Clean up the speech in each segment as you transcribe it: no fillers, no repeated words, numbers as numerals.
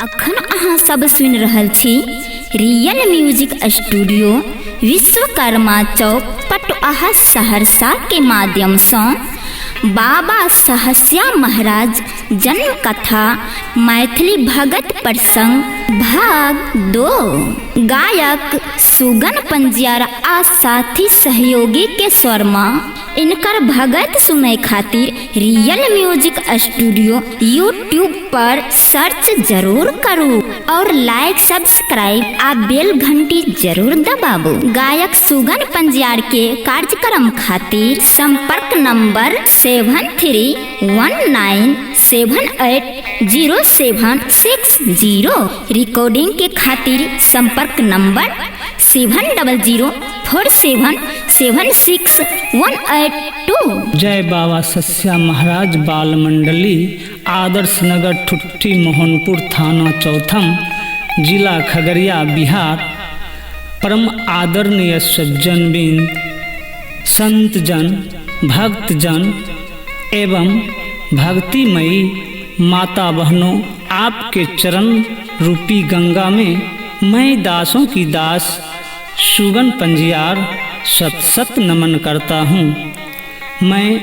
अखन अहाँ सब सुनि रहल छी रियल म्यूजिक स्टूडियो विश्वकर्मा चौक पटुआहा सहरसा के माध्यम से बाबा सहस्या महाराज जन्म कथा मैथिली भगत प्रसंग भाग 2। गायक सुगन पंजियार आ साथी सहयोगी के स्वर में इनकर भगत सुनै खातिर रियल म्यूजिक स्टूडियो यूट्यूब पर सर्च जरूर करू और लाइक सब्सक्राइब आ बेल घंटी जरूर दबाबू। गायक सुगन पंजियार के कार्यक्रम खातिर संपर्क नंबर 7319780760। रिकॉर्डिंग के खातिर संपर्क नंबर 7004776182। जय बाबा सस्या महाराज बाल मंडली, आदर्श नगर ठुट्टी मोहनपुर, थाना चौथम, जिला खगड़िया, बिहार। परम आदरणीय सज्जन बिंद, संत जन, भक्त जन एवं भक्तिमयी माता बहनों, आपके चरण रूपी गंगा में मैं दासों की दास सुगन पंजियार सत सत नमन करता हूँ। मैं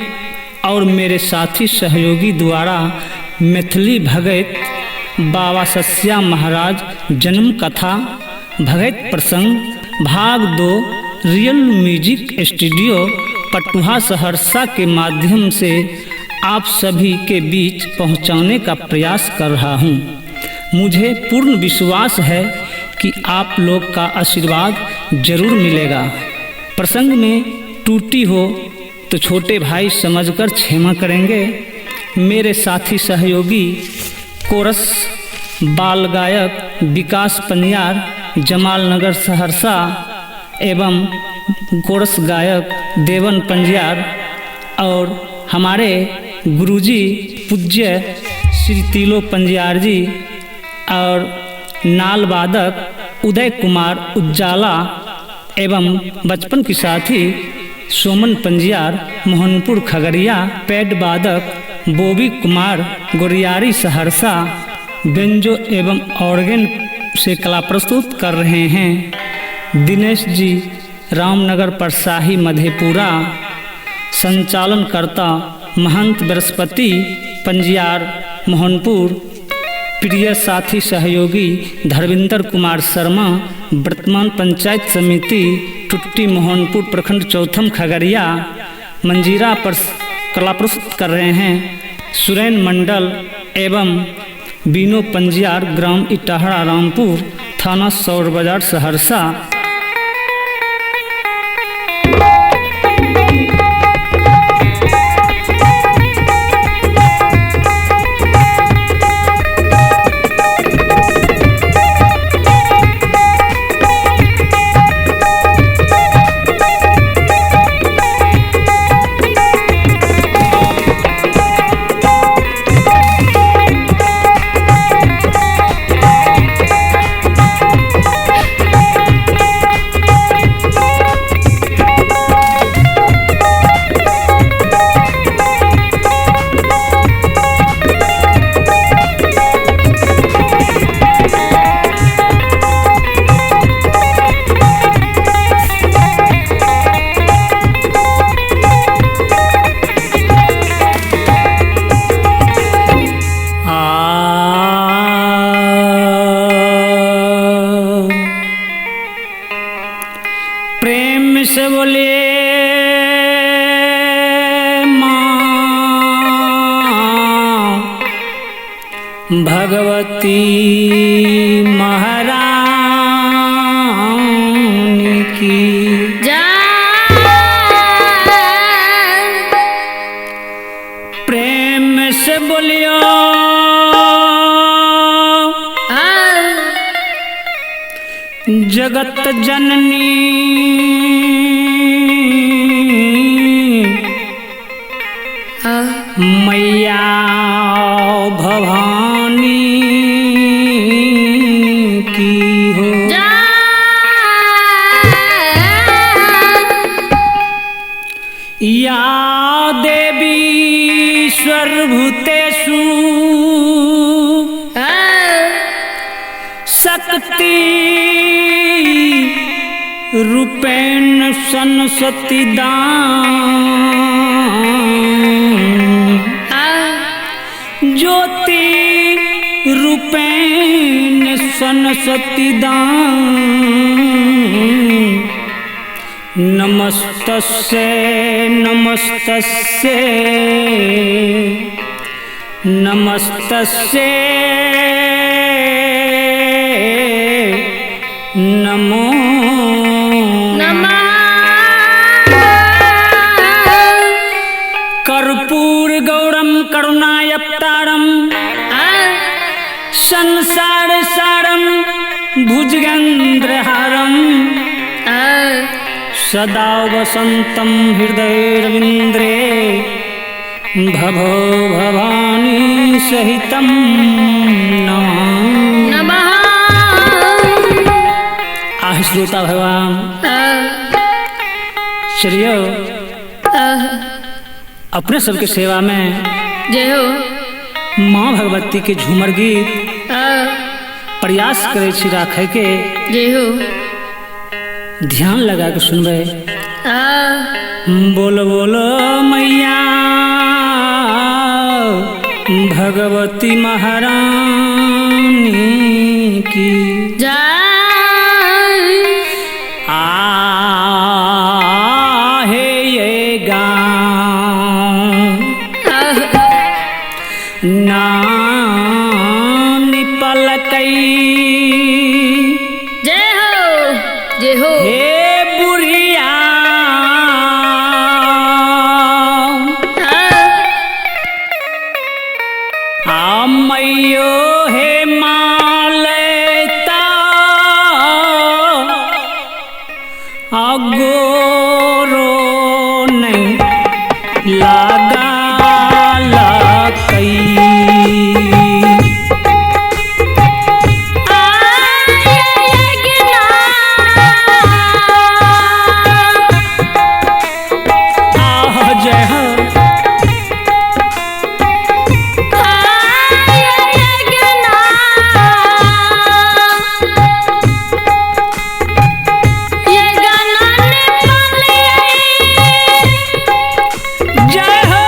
और मेरे साथी सहयोगी द्वारा मैथिली भगत बाबा सस्या महाराज जन्म कथा भगत प्रसंग भाग 2 रियल म्यूजिक स्टूडियो पटुहा सहरसा के माध्यम से आप सभी के बीच पहुंचाने का प्रयास कर रहा हूं। मुझे पूर्ण विश्वास है कि आप लोग का आशीर्वाद जरूर मिलेगा। प्रसंग में टूटी हो तो छोटे भाई समझकर क्षमा करेंगे। मेरे साथी सहयोगी कोरस बाल गायक विकास पंजियार जमालनगर सहरसा एवं कोरस गायक देवन पंजियार और हमारे गुरुजी पूज्य श्री तिलो पंजियार जी और नाल वादक उदय कुमार उज्जाला एवं बचपन की साथी सोमन पंजियार मोहनपुर खगड़िया, पैड वादक बोबी कुमार गोरियारी सहरसा, बेंजो एवं ऑर्गन से कला प्रस्तुत कर रहे हैं दिनेश जी रामनगर परसाही मधेपुरा। संचालनकर्ता महंत बृहस्पति पंजियार मोहनपुर। प्रिय साथी सहयोगी धर्मेंद्र कुमार शर्मा, वर्तमान पंचायत समिति टुट्टी मोहनपुर, प्रखंड चौथम खगड़िया। मंजीरा पर कला प्रस्तुत कर रहे हैं सुरेन मंडल एवं बीनो पंजियार, ग्राम इटाहड़ा रामपुर, थाना सौर बाजार सहरसा। प्रेम से बोले माँ भगवती महारानी की जय। प्रेम से बोलियो जगत जननी मैया भवानी की हो। या देवी सर्वभूतेषु शक्ति रूपेण सरस्वती दान ज्योति रूपेण सरस्वती दान नमस्तस्यै नमस्तस्यै नमस्तस्यै नमो नमः। कर्पूर गौरम करुणायवतारम संसार सारम भुजगेन्द्रहारम सदा वसंतम हृदयरविन्द्रे भवो भवानी सहितं नमः। आह श्रोता भगवान श्रेय अपने सबके सेवा में जय हो माँ भगवती के झूमर गीत प्रयास करे छी राखे के जय हो ध्यान लगा के सुनबे। बोल बोलो मैया भगवती महारानी की जय। आहे ये गाँव नाम निपलकई जय हो जय हो हे बुढ़िया आ मैयो हे मालता अगोरो नहीं लगा लकई आह जय हो जय हो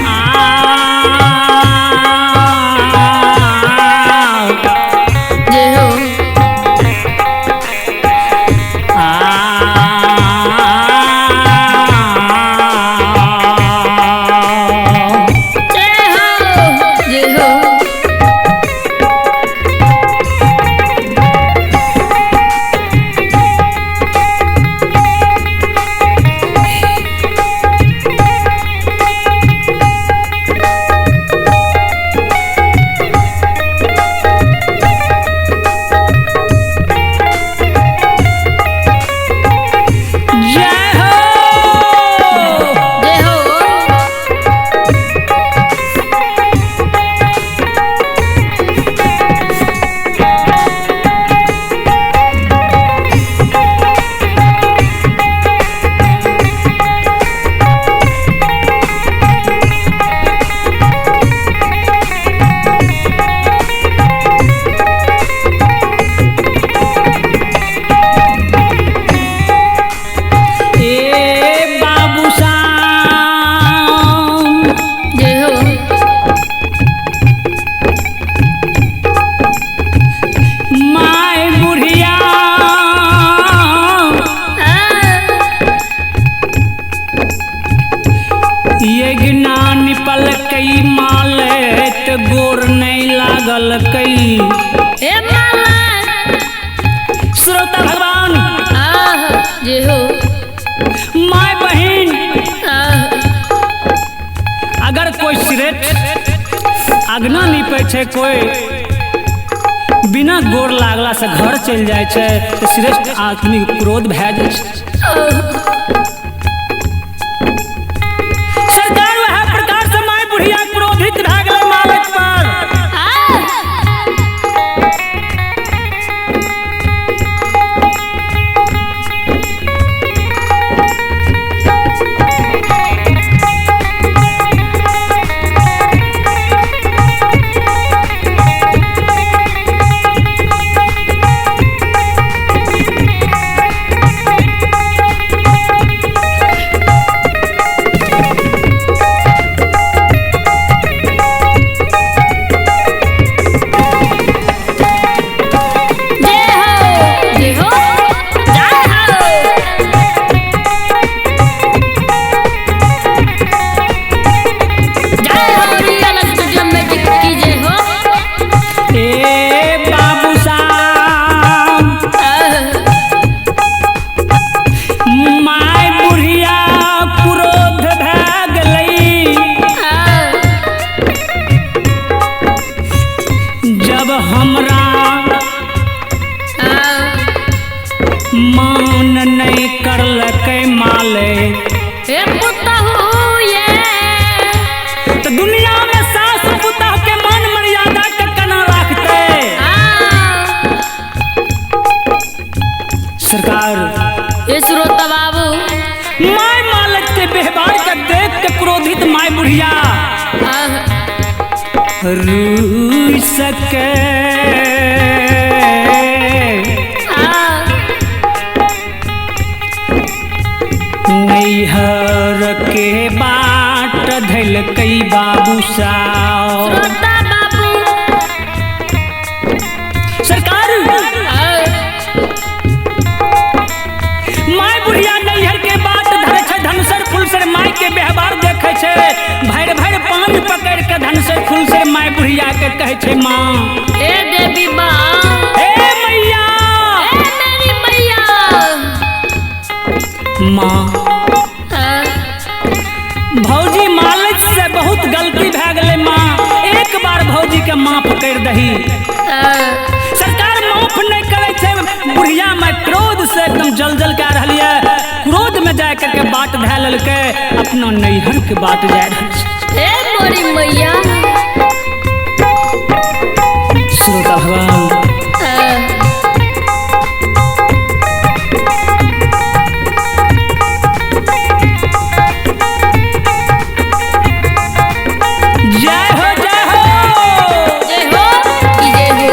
आ जय हो आ जय हो जय हो जय हो जय हो ए बाबू साहब जय हो my बुढ़िया ये ज्ञान पलकई मालत गोर नहीं लागल कई। ए माला श्रोता भगवान आह जय हो my बहन आह अगर कोई श्रेष्ठ अगना निपे छे कोई बिना गोर लागला से घर चलि जाइ छै तऽ श्रेष्ठ आदमी के क्रोध भए जाइ छै। सरकार वएह प्रकार से माय बुढ़िया क्रोधित भए गेलै मालिक पर। जय हो, जय हो, जय हो। जय हो रियल स्टूडियो म्यूजिक की जय हो। ए बाबू साहब, my बुढ़िया क्रोध भए गेलै। जब हमरा मान नहि करलकै माले, हे पुतहु ये, तऽ दुनिया में सास पुतह के मान मर्यादा के केना राखतै? सरकार ये श्रोता बाबू, my मालक के व्यवहार के देख के क्रोधित my बुढ़िया रूस के नैहर के बाट धैलकै बाबू साव। श्रोता बाबू, सरकार my बुढ़िया नैहर के बाट धरै छै, धनसर फुलसर my के व्यवहार देखै छै, भरि भरि पान पकड़ के धनसर फुलसर my बुढ़िया के कहै छै, माँ हे देवी माँ, हे मैया, हे मेरी मैया, माँ भौजी मालिक से बहुत गलती भए गेलै माँ, एक बार भौजी के माफ कर दही। सरकार माफ नहीं करे छै। बुढ़िया में क्रोध से एकदम जल जल के आ रहल है, क्रोध में जाय करके बाट धए लेलकै, अपना नैहर के बाट जा रहल छै। हे मोरी मैया। श्रोता भगवान, जय हो, जय हो, जय हो की जय हो।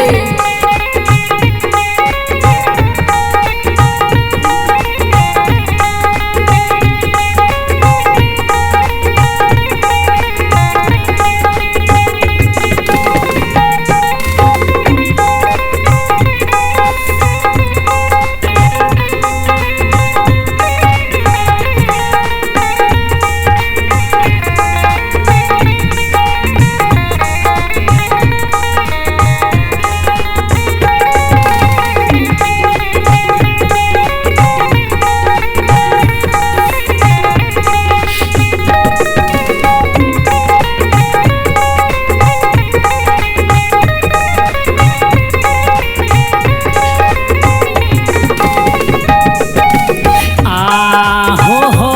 आ हो हो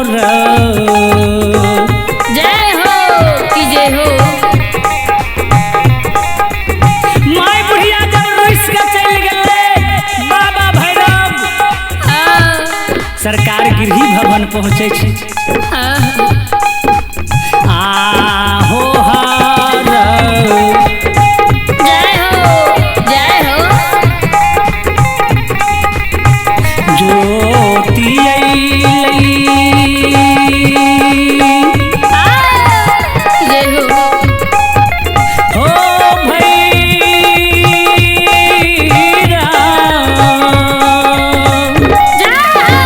र, जय हो की जय हो। My बुढ़िया जब रुस के चलि गेलै बाबा भैरव सरकार गृह भवन पहुँचै छै। आ हो हर, जय हो, जय हो। ज्योति अइलै, जय हो। हो भैरव, जय हो।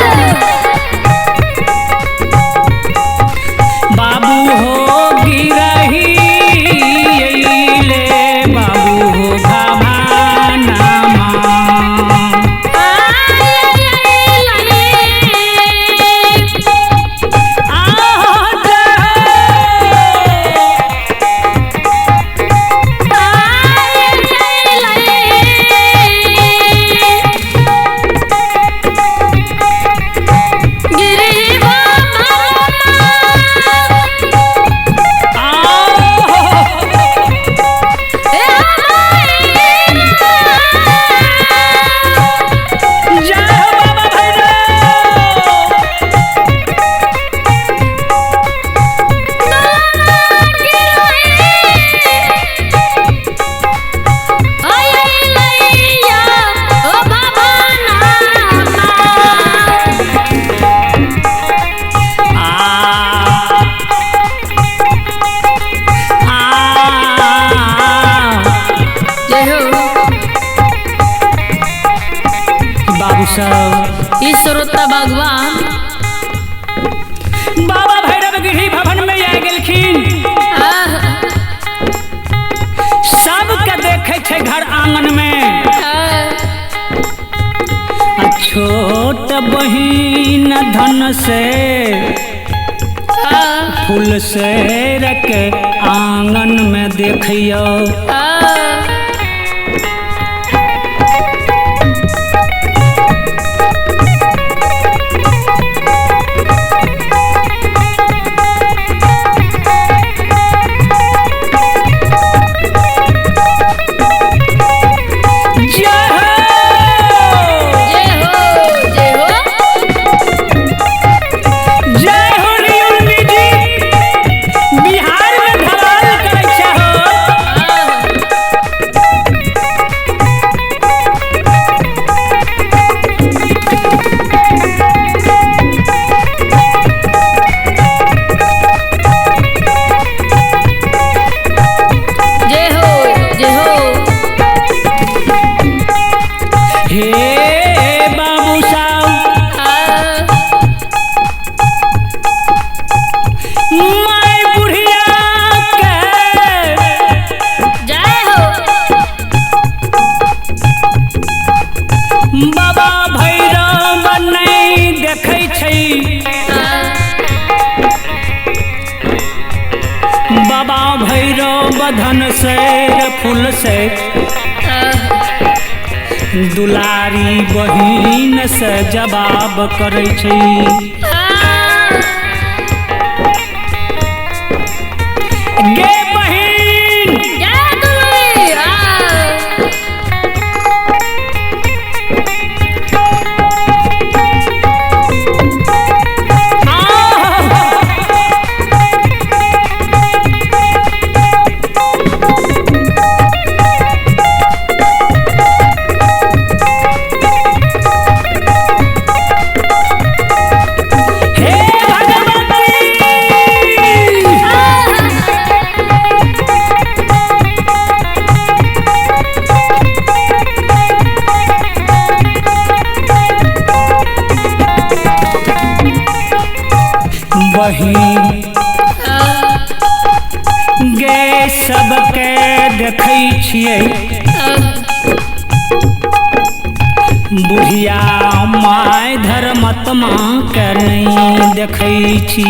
बाबू साहब। ई श्रोता भगवान बाबा भैरव गिरी भवन में आ गेलखिन। सबके देखे छै घर आंगन में। आ छोट बहिन धन से फूल से रख आंगन में देखियो। जय हो, जय हो, जय हो, जय हो रियल म्यूजिक बिहार में धमाल करै छै हो। जय हो, जय हो। हे बाबू साहब, my बुढ़िया के जय हो। बाबा भैरव नहीं देखै छै। बाबा भैरव धन से फूल से दुलारी बहिन से जवाब करै छै। गे बहिन, जय दुलारी। हे भगवती, बहिन गे सबके देखै छियै। बुढ़िया my धर्मात्मा के नहीं देखै छी।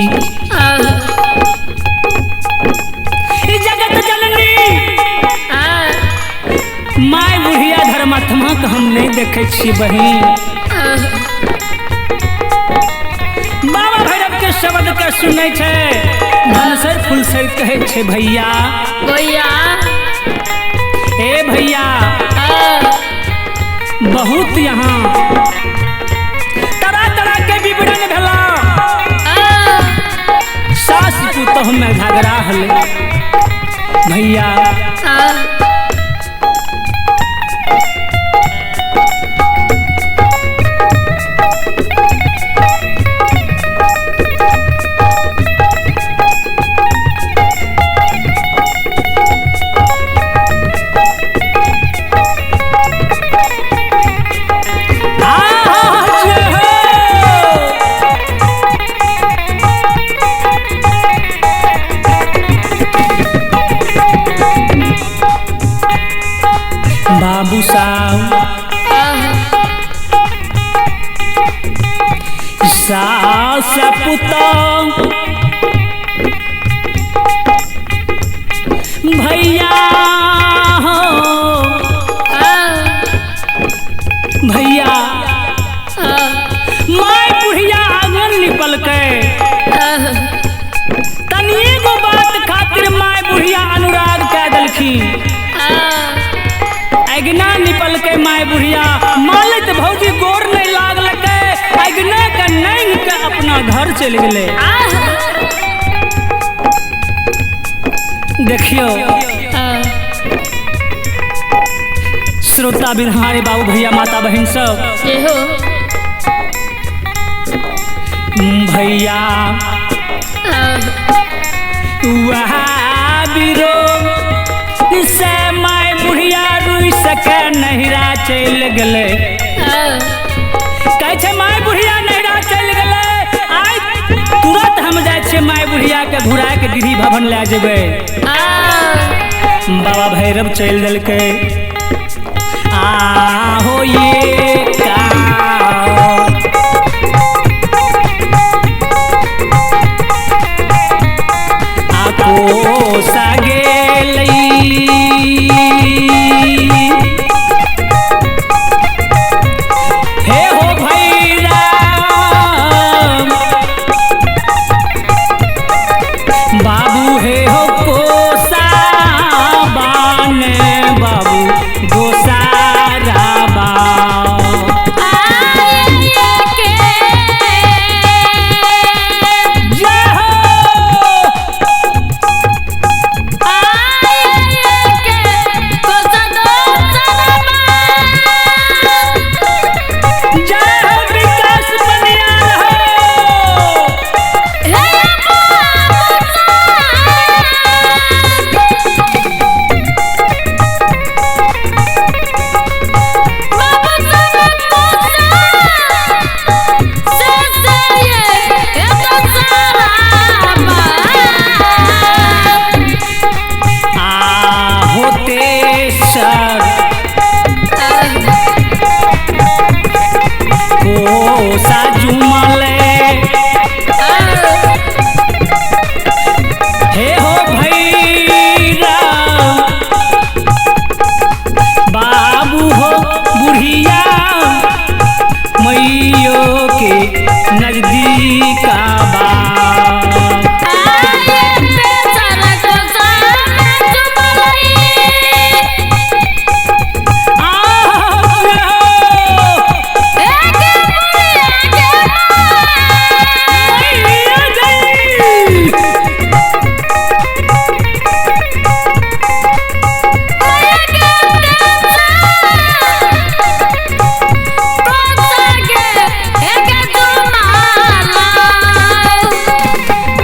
ई जगत जननी my बुढ़िया धर्मात्मा के हम नहीं देखै छी बहिन। बाबा भैरव के शब्द के सुनै छै, धनसर फुलसर कहै छै भैया, भैया, ए भैया, बहुत यहाँ तरह तरह के विवरण भेला। सास पुतोह में झगड़ा हले भैया। आहा, जय हो। बाबू साहब सास पुतोह भैया हो, भैया my बुढ़िया आंगन निपलकै। तनिए गो बात खातिर my बुढ़िया अनुराग कह देलखिन। अगना निपलकै my बुढ़िया, मालित भौजी गोर नहीं लागलकै, अगना के नंग के अपना घर चलि गेलै। देखियो श्रोता बिहारी बाबू भैया माता बहन सब, जय हो भैया वह बिरो से my बुढ़िया रुई सके नहिरा चलि गेलै। कहै छै माय बुढ़िया नैहरा चलि गेलै, आइ तुरंत हम जाइ छियै माय बुढ़िया के घुरा के गिरी भवन लए जेबै। बाबा भैरव चलि देलकै। आहो ये का कोसा गेलै, हे हो भैरव बाबू, हे हो कोसा बाने बाबू गोसारा बा। जय हो। जय हो विकास बनियार हो। आहो तेसर कोसा जुमले, हे हो भैरव बाबू हो बुढ़िया मैयो के नजदीक बा।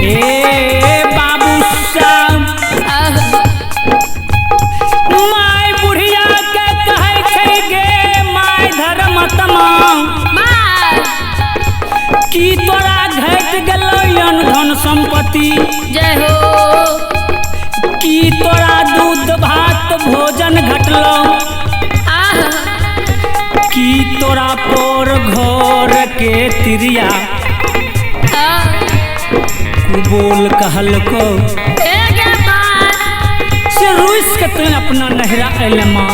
ए बाबू साहब, माय बुढ़िया के कहै छै गे my धर्मात्मा, की तोरा घटि गेलौ अन धन संपत्ति, जय हो। की तोरा दूध भात भोजन घटलौ, की तोरा पोर घर के तिरिया बोल कहलको से रुस के तू अपना नहरा अयले माँ।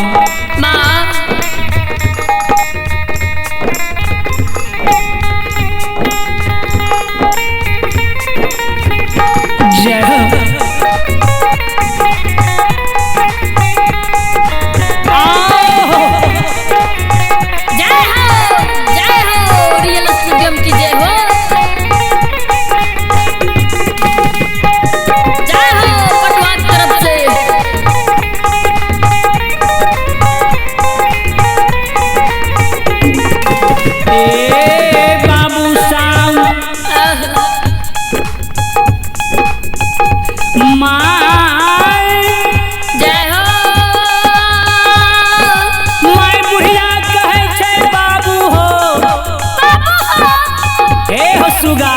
जय हो। आओ। जय हो, जय हो, रियल स्टूडियो की जय हो, जय हो पटवा की तरफ से। ए बाबू साहब, my जय हो। My बुढ़िया कहै छै बाबू हो, हे हो सुगा,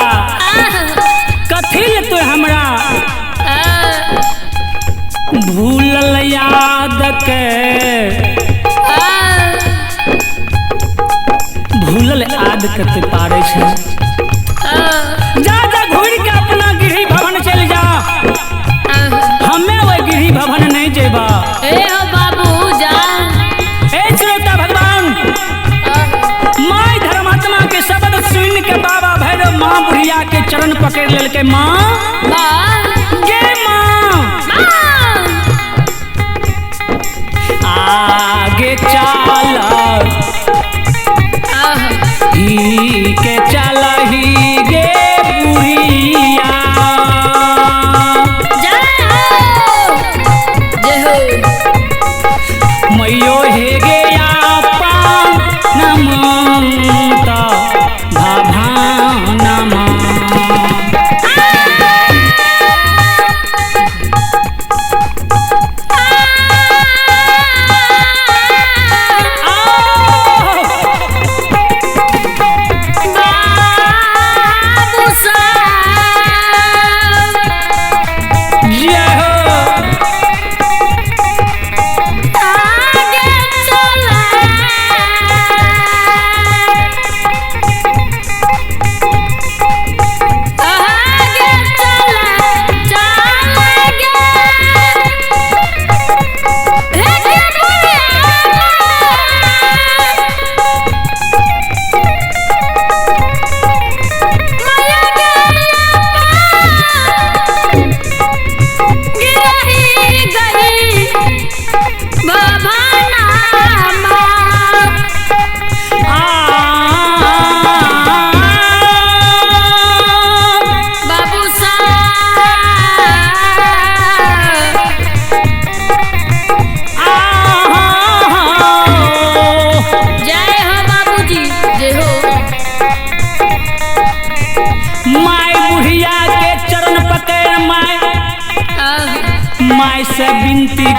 कथी ले तू हमरा भूलल याद के, भूलल याद के तू पारै छै। जा जा घुरि के अपना गृह भवन चलि जा, हमे ओहि गृह भवन नहीं जेबा। ए हो बाबू जा। ए श्रोता भगवान, my धर्मात्मा के शब्द सुन के बाबा भैरव माँ बुढ़िया के चरण पकड़ लेलकै। माँ गे माँ, आगे चल ही के चल ही गे बुढ़िया। जय हो, जय हो। मैयो हे गे आपा नमत भाभानमा। आ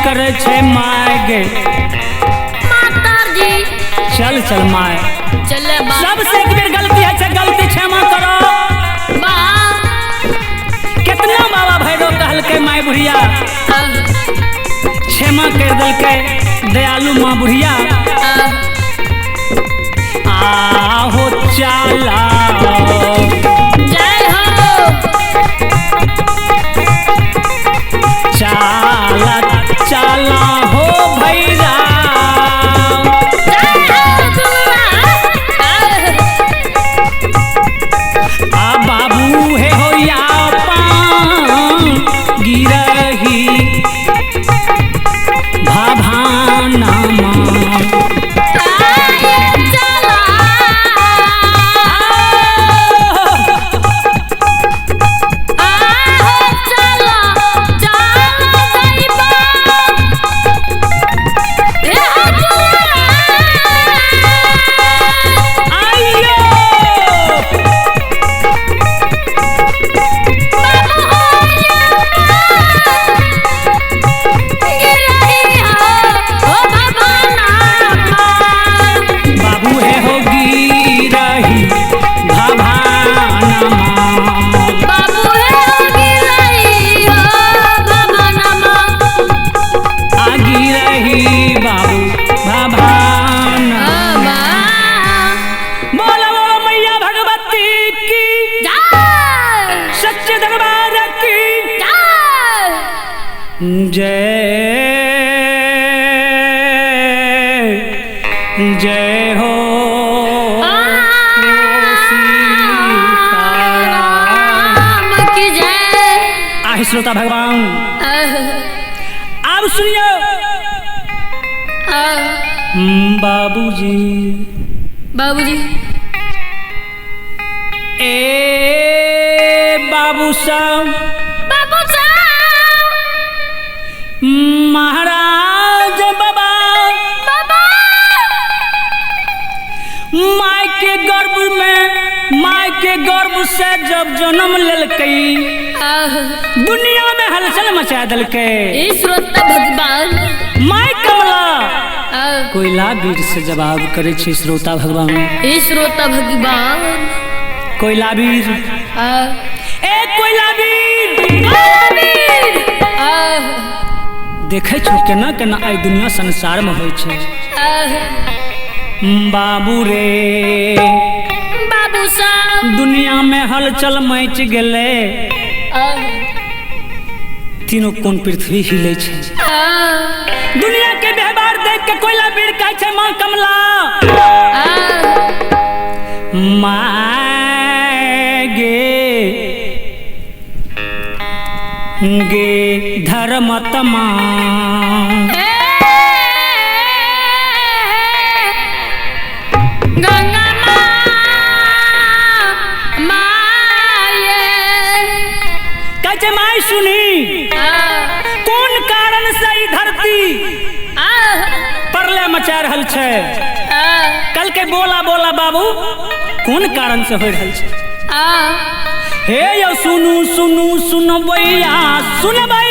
करे छे my गे। माता जी चल चल my चले बा। सबसे एक बेर गलती है छे, गलती क्षमा करो। बा कितना बाबा भैरव कहलकै my बुढ़िया क्षमा कर देलकै दयालु माँ बुढ़िया। आहो चला जय हो चाला चाला हो भैरा। आ बाबू हे हो या पान गिरही भाभाना माँ। जय जय हो सीताराम की जय। आहे श्रोता भगवान अब सुनियो बाबूजी बाबूजी ए बाबू साहब बाबू साहब महाराज बाबा बाबा माय के गर्भ में माय के गर्भ से जब जन्म ललकई दुनिया में हलचल मचा दलकै। श्रोता भगवान my कमला कोयला वीर से जवाब करे छे श्रोता भगवान। श्रोता भगवान कोयला वीर ए कोयला वीर देखे छो केना केना आई दुनिया संसार में होई छे। बाबू रे बाबू साहब दुनिया में हलचल मच गेले, तीनों कोन पृथ्वी हिले छे। दुनिया के व्यवहार देख के कोयला वीर कहै छे माँ कमला my गे गे धर्मतमा गंगा माये। कहै छे my सुनी कोन कारण से ई धरती परले मचा रहल छे। कल के बोला बोला बाबू कोन कारण से हो रहल छे। हे यो सुनू सुनू सुनबैया सुनबै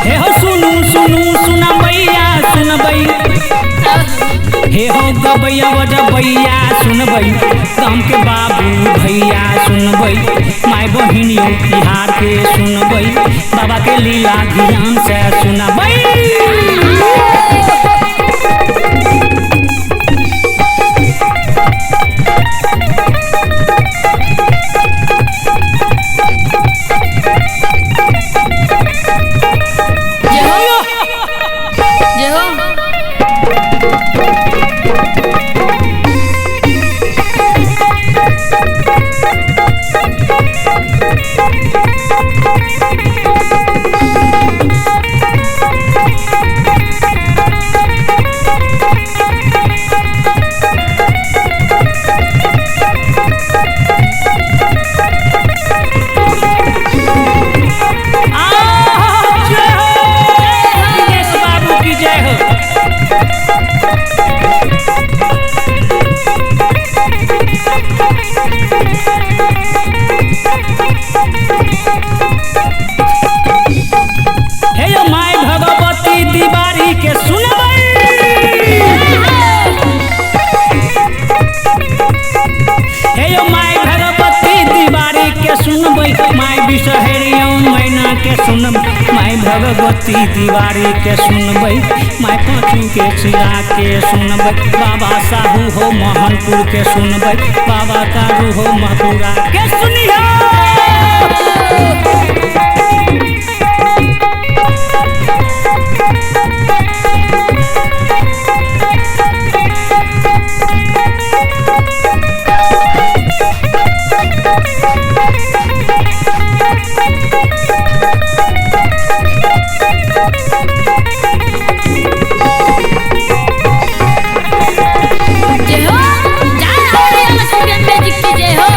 हे हो सुनू सुनू सुनबैया सुनबै हे हो गबैया बजबैया सुनबै गाम के बाबू भैया सुनबै my बहिनियों बिहार के सुनबै बाबा के लीला ध्यान से सुनबै। जय हो के सुनबै, माय बिसहरिया मैना के सुनबै, माय भगवती दीवारी के सुनबै, माय पाँचू के सिरा के सुनबै, बाबा साहू हो मोहनपुर के सुनबै, बाबा कारू हो मथुरा के सुनिहो। जय हो, जय हो रियल स्टूडियो म्यूजिक की जय हो।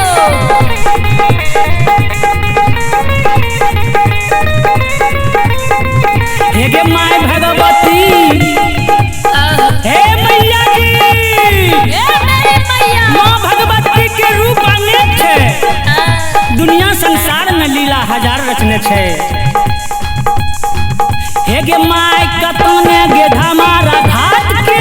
हे गे my Bhagwati, हे मैया जी, ए मेरे मैया, माँ भगवती के रूप अनेक छै, दुनिया संसार में लीला हजार रचने छै। हे गे my कतने गे धमारा घाट के,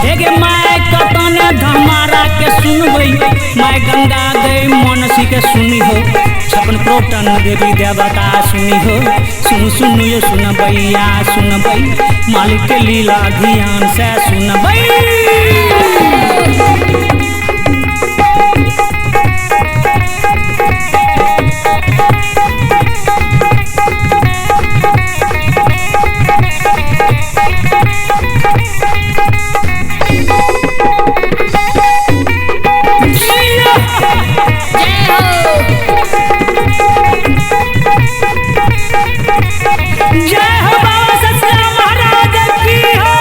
हे गे my कतने धमारा के सुनबै, my Ganga गई मनसी के सुनी हो, 56 प्रोटन देवी देवता सुनी हो, सुन सुन यो सुनबैया सुनबै, मालिक के लीला ध्यान से सुनबै। जय हो। जय हो बाबा ससुरा महाराज की हो।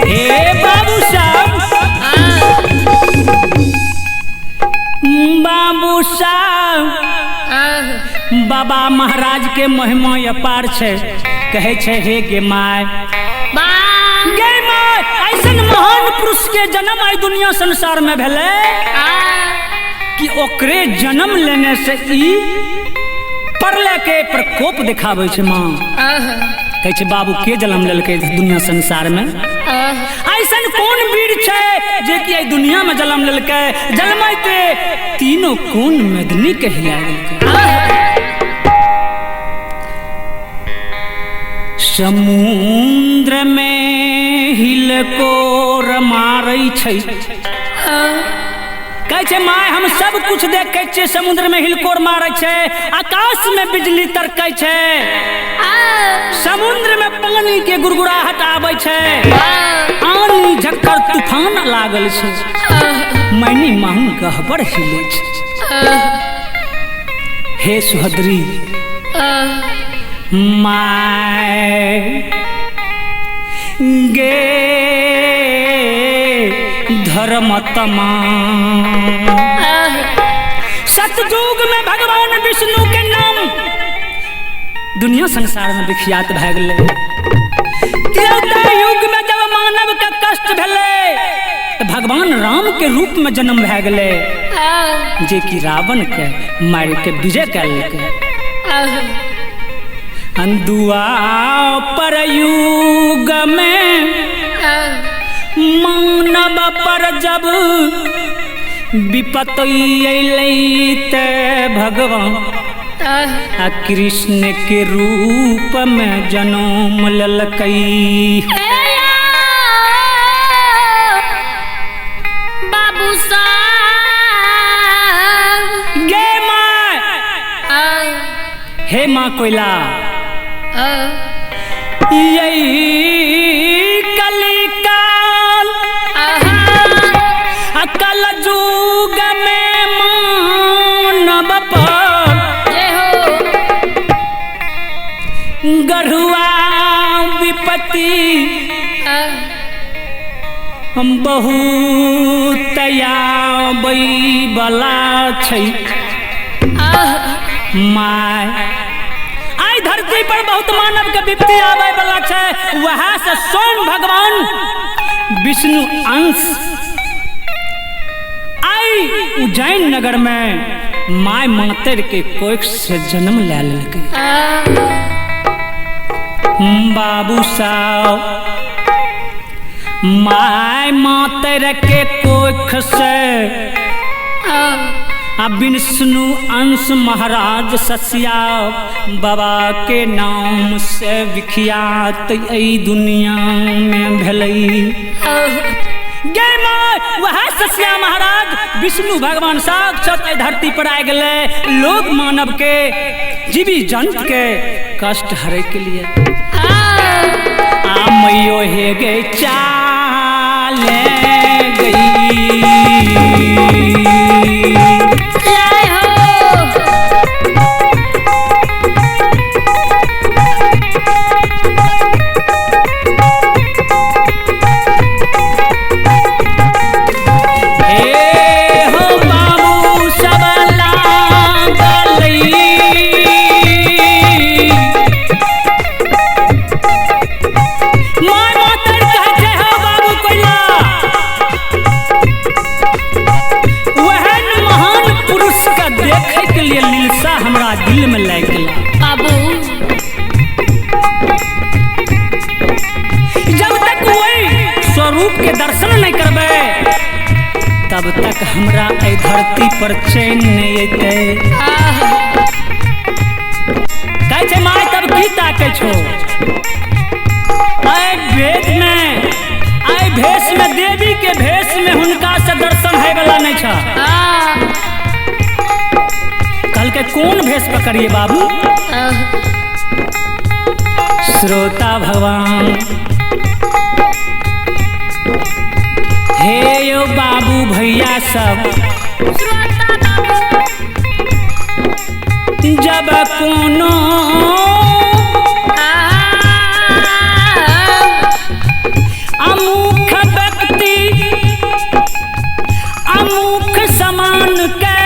हे बाबू साहब, बाबू साहब, बाबा महाराज के महिमा अपार छै। कहै छै हे गे my, गे my, ऐसन महान पुरुष के जन्म आई दुनिया संसार में भेलै कि ओकरे जन्म लेने से ई प्रलय के प्रकोप दिखाबै छै माँ। कहै छै बाबू के जन्म लेलकै दुनिया संसार में, ऐसन कोन वीर छै जे कि एहि दुनिया में जन्म लेलकै, जन्मैते तीनों कोन मेदनी के हिला देलकै। समुद्र में हिलकोर मारै छै, कहै छै my हम सब कुछ देखै छियै, समुद्र में हिलकोर मारै छै, आकाश में बिजली तरकै छै, समुद्र में पानी के गुड़गुड़ाहट आबै छै, आनी झक्कर तूफान लागल छै, मैनी माहू गहबर हिले छै। हे सुहद्री my गे धर्म तमाम, सतयुग में भगवान विष्णु के नाम दुनिया संसार में विख्यात भए गेलै। त्रेता युग में जब मानव के कष्ट भेलै तऽ भगवान राम के रूप में जन्म भए गेलै, जे कि रावण के मारि के विजय कए लेलकै। द्वापर युग में मानव पर जब विपत्ति अयलै ते भगवान आ कृष्ण के रूप में जन्म लेलकै। बाबू साहब, गे my, हे माँ कोयला, यही कलिकाल अकल युग में मानव पर जय हो। गढ़ुआ विपत्ति हम बहुत आबै बला छै। My आई धरती पर बहुत मानव के विपत्ति आबै बला छै, वएह से स्वयं भगवान विष्णु अंश आई उज्जैन नगर में My मातर के कोख से जन्म ले लेलकै। बाबू साहब my मातर के कोख से आ विष्णु अंश महाराज ससिया बाबा के नाम से विख्यात एहि दुनिया में भेलै। गे माय वह ससिया महाराज विष्णु भगवान साक्षात एहि धरती पर आ गेलै लोक मानव के जीवी जंत के कष्ट हरे के लिए। आ मैयो हे गे चाले गई। जय हो। हे हो बाबू सब लागलै my मातर कहै छै हो बाबू कोइला वहन महान पुरुष के देखे के लिए लिलसा हमरा दिल में लागि गेला। बाबू जब तक वही स्वरूप के दर्शन नहीं करबै तब तक हमरा एहि धरती पर चैन नहीं अयतै। कहै छै my तब की ताकै छौ? आइ वेद में आइ भेष में देवी के भेष में हुनका से दर्शन है वाला नहीं छ। कहलकै कोन भेष पकड़िए बाबू? श्रोता भगवान हे यो बाबू भैया सब जब कोनो अमुख व्यक्ति अमुख समान के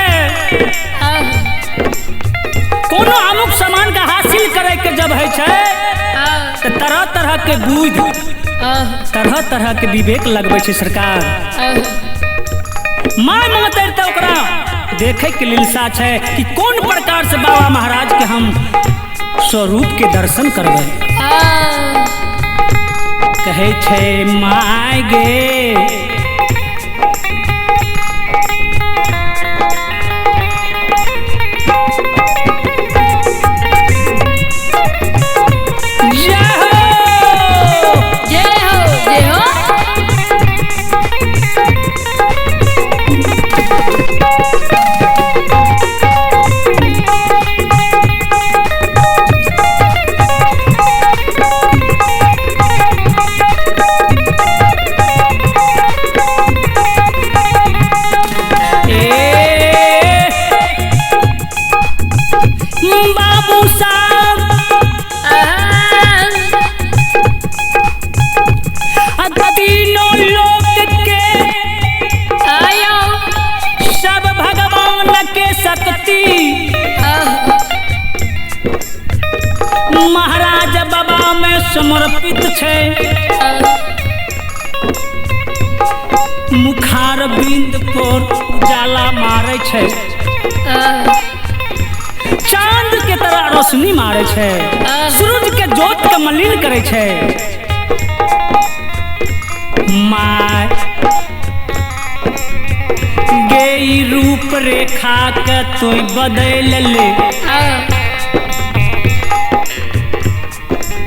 कोनो अमुक समान के हासिल करे के जब है छै त तरह तरह के बुद्धि तरह तरह के विवेक लगबै छै सरकार। My मातर तऽ ओकरा देखे के लिलसा छै कि कोन प्रकार से बाबा महाराज के हम स्वरूप के दर्शन करबै। कहै छै my गे जय हो। जय हो जय हो। ए बाबू साहब तीनों लोक के आयो सब भगवान के शक्ति महाराज बाबा में समर्पित छै। मुखार बिंद पर उजाला मारे छै, चांद के तरह रोशनी मारे छै, सूरज के जोत के मलिन करे छै। My गे रूप रेखा के तू बदल ले।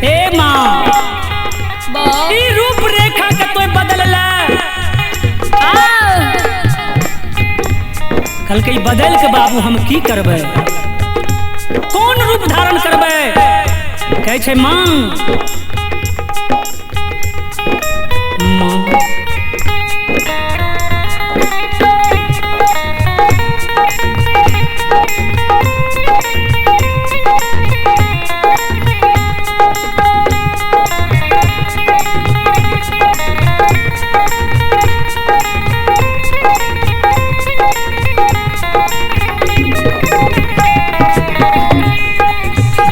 ए माँ ई रूप रेखा के तू बदल ले। कहलकै बदल के बाबू हम की करबै, कोन रूप धारण करबै? कहै छै माँ माँ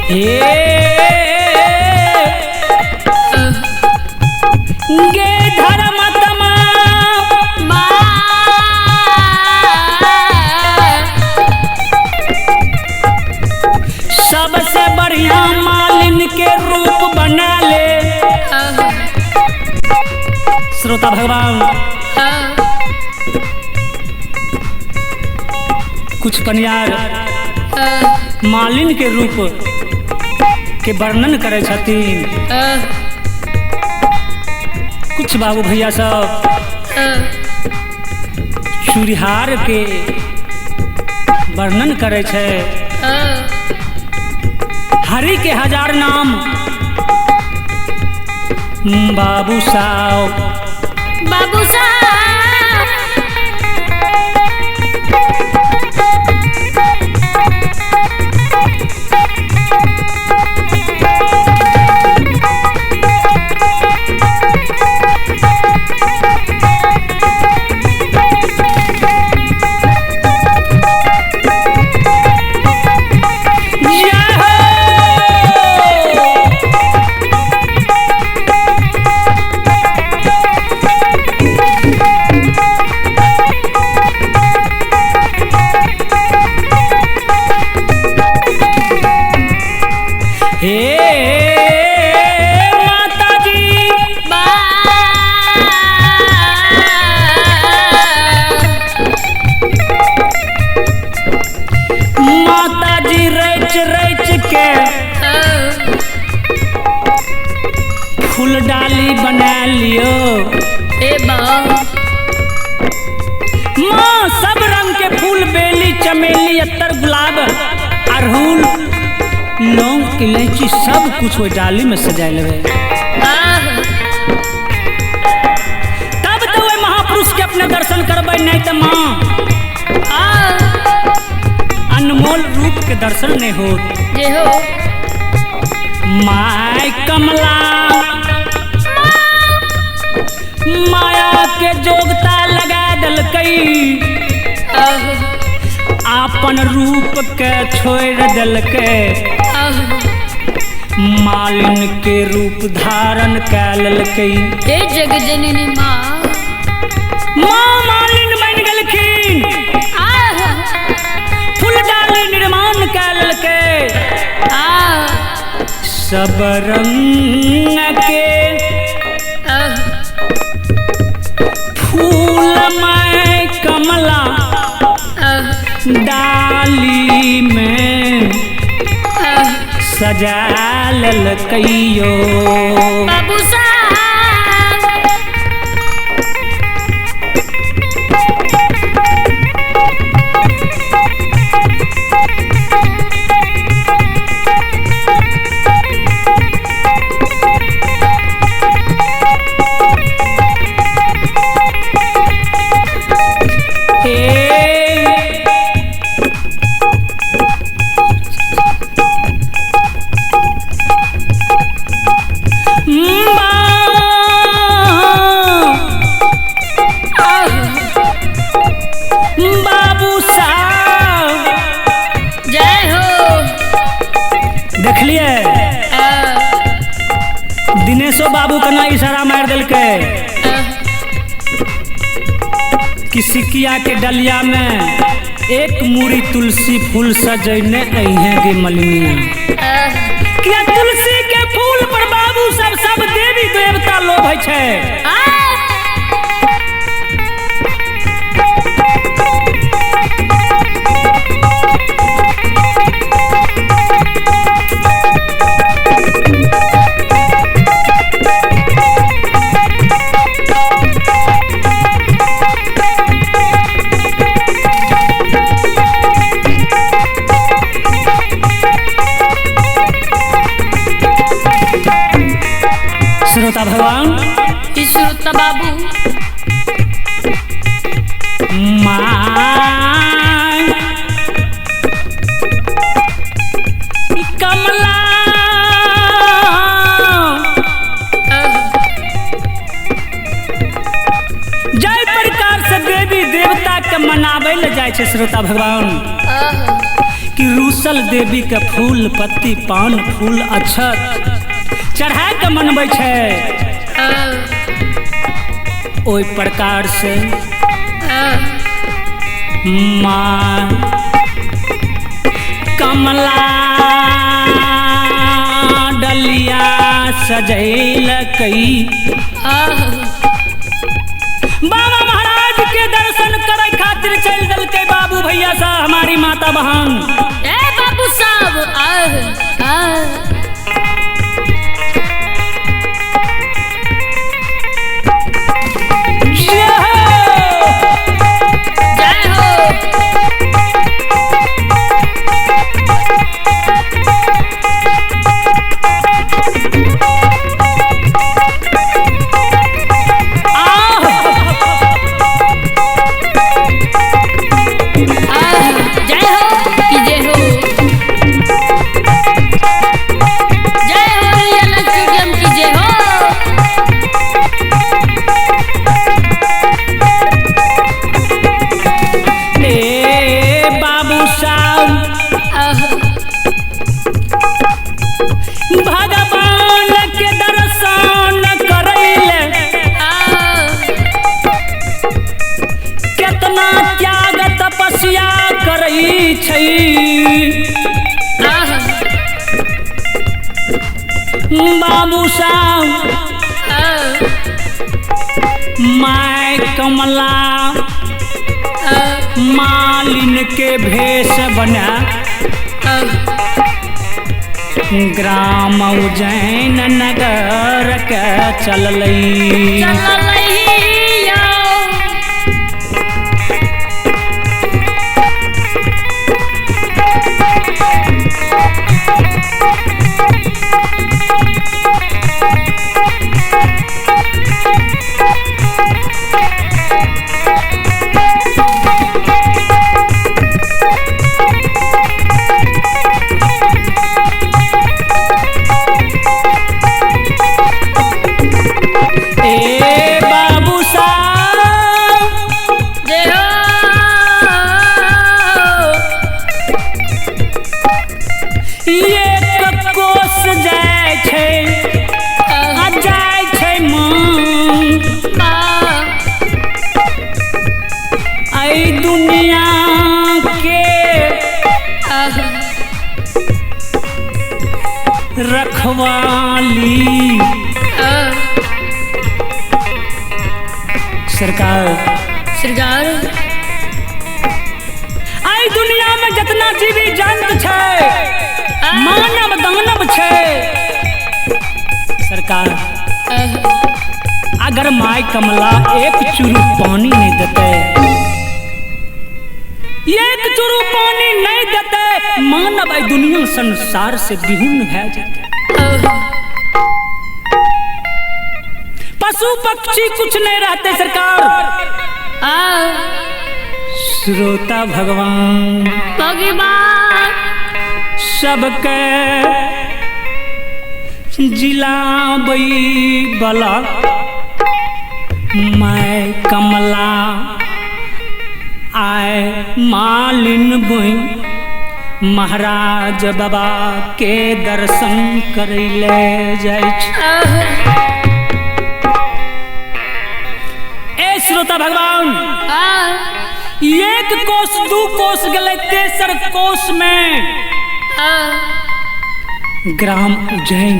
हे भगवान कुछ पनियार मालिन के रूप के वर्णन करे छथिन। कुछ बाबू भैया सब चूड़िहार के वर्णन करे छे। हरि के हजार नाम बाबू साहब बाबू साहब फूल डाली बना लियो। ए माँ सब रंग के फूल बेली चमेली अत्तर गुलाब अड़हुल लौंग इलायची सब कुछ वो डाली में सजा लेवे। तब तो वे महापुरुष के अपने दर्शन करबै, नहीं तो माँ अनमोल रूप के दर्शन नहीं हो। My कमला माया के जोगता लगा दलकई, आपन रूप के छोड़ दलकै, मालिन के रूप धारण कै ललकै। हे जग जननी माँ, माँ मालिन बन गेलखिन, फूल डाली निर्माण कै ललकै। सब रंग के फूल में कमला डाली में सजा ललकैयो। बाबू साहब बाबू साहब जय हो। देखलिए दिनेशो बाबू कना इशारा मार दिलकै कि सिकिया के डलिया में एक मूरी तुलसी फूल सजने अहे गे मलिनिया। किया तुलसी के फूल पर बाबू सब सब देवी देवता लोभै छै। श्रोता भगवान श्रोता बाबू माँ कमला जय प्रकार से देवी देवता के मनावे ले जाय छै श्रोता भगवान कि रूसल देवी के फूल पत्ती पान फूल अक्षत चढ़ा के मनबै छै। ओहि प्रकार से माँ कमला डलिया सजैलकै। भैया साहब, हमारी माता बहन, ए बाबू साहब, आह आह। जय हो। जय हो की जय हो, जय हो रियल स्टूडियो की जय हो। ए बाबू साहब, भगवान के दर्शन करैले केतना त्याग तपस्या करै छै। बाबू साहब, my Kamla मालिन के भेष बना ग्राम उज्जैन नगर के चललै। ए बाबू साहब, जय हो। एक कोस जाइ छै आ जाइ छै माँ, ऐ दुनिया के रखवाली। सरकार, सरकार, ऐ दुनिया में जितना जीवी जंतु छै, मानव दानव छै, सरकार अगर my कमला एक चुरू पानी नहीं देते, एक चुरू पानी नहीं देते, मानव ऐ दुनिया संसार से विहीन भए जेतै। पशु पक्षी कुछ नहीं रहते सरकार। श्रोता भगवान, भगवान सबके जिलाबै बला my Kamla आय मालिन बुई महाराज बाबा के दर्शन करैले जाइ छै। ए श्रोता भगवान, एक कोस दू कोस गेलै, तेसर कोस में ग्राम उज्जैन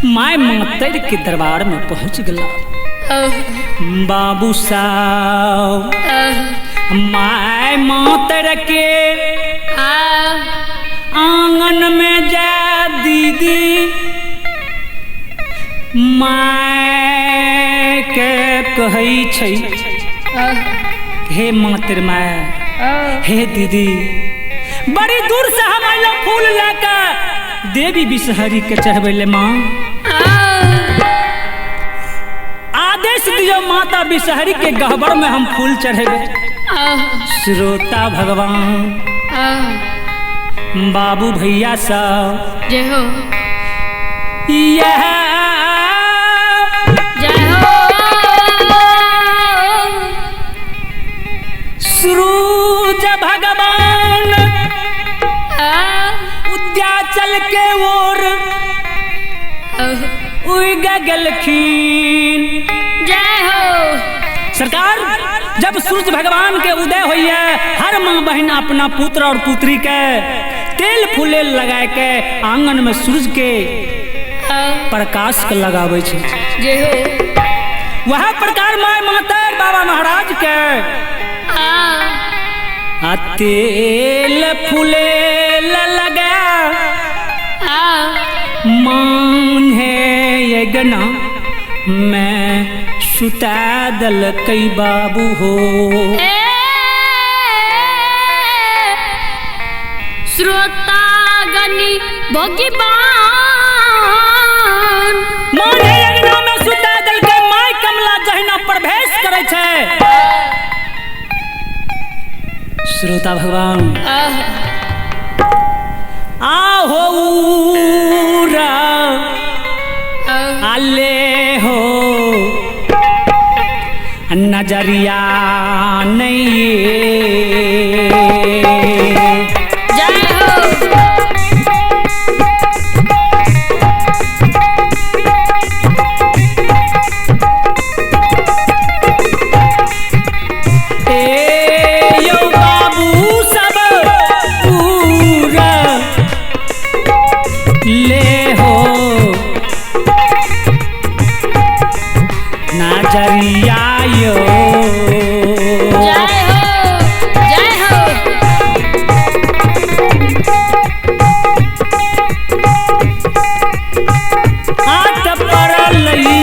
my मातर के दरबार में पहुंच गला। बाबू साहब, my मातर के आंगन में जा दीदी my के कहै छै, हे मातर my, हे दीदी, बड़ी दूर से हम आइलो फूल लेके देवी विषहरी के चढ़बै ले माँ। आदेश दियो माता विषहरी के गहबर में हम फूल चढ़ेबे। श्रोता भगवान, बाबू भैया सब, जय हो, यह जय हो। सूरज भगवान उद्याचल के ओर उग गेलखिन। जय हो। सरकार, जब सूरज भगवान के उदय होइए, हर माँ बहन अपना पुत्र और पुत्री के तेल फूले लगाए के आंगन में सूरज के प्रकाश के लगावे छै। जय हो। वह प्रकार my माता बाबा महाराज के आ तेल फूले लगा मान है ये गना मैं सुता दल कई बाबू हो। श्रोता गनी भगवान मान है अगना में सुता दल के my कमला जहिना प्रवेश करे छे। श्रोता भगवान आहो रा आले हो नजरिया नहीं। जय हो। ए यो बाबू सब पूरा ले हो नजरिया यो। जय हो, जय हो। आत परलई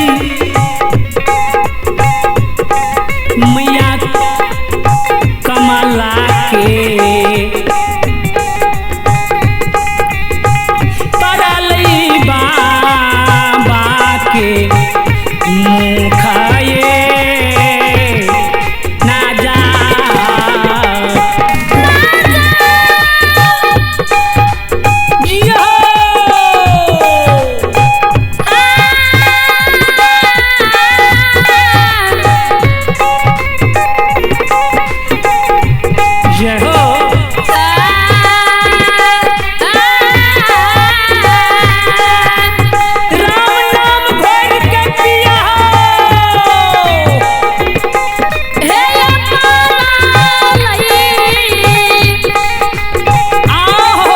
मैया कमला के परलई बाबा के मुखाए ना जा। यो जय हो। राम नाम घोर के पिया हो। आओ आओ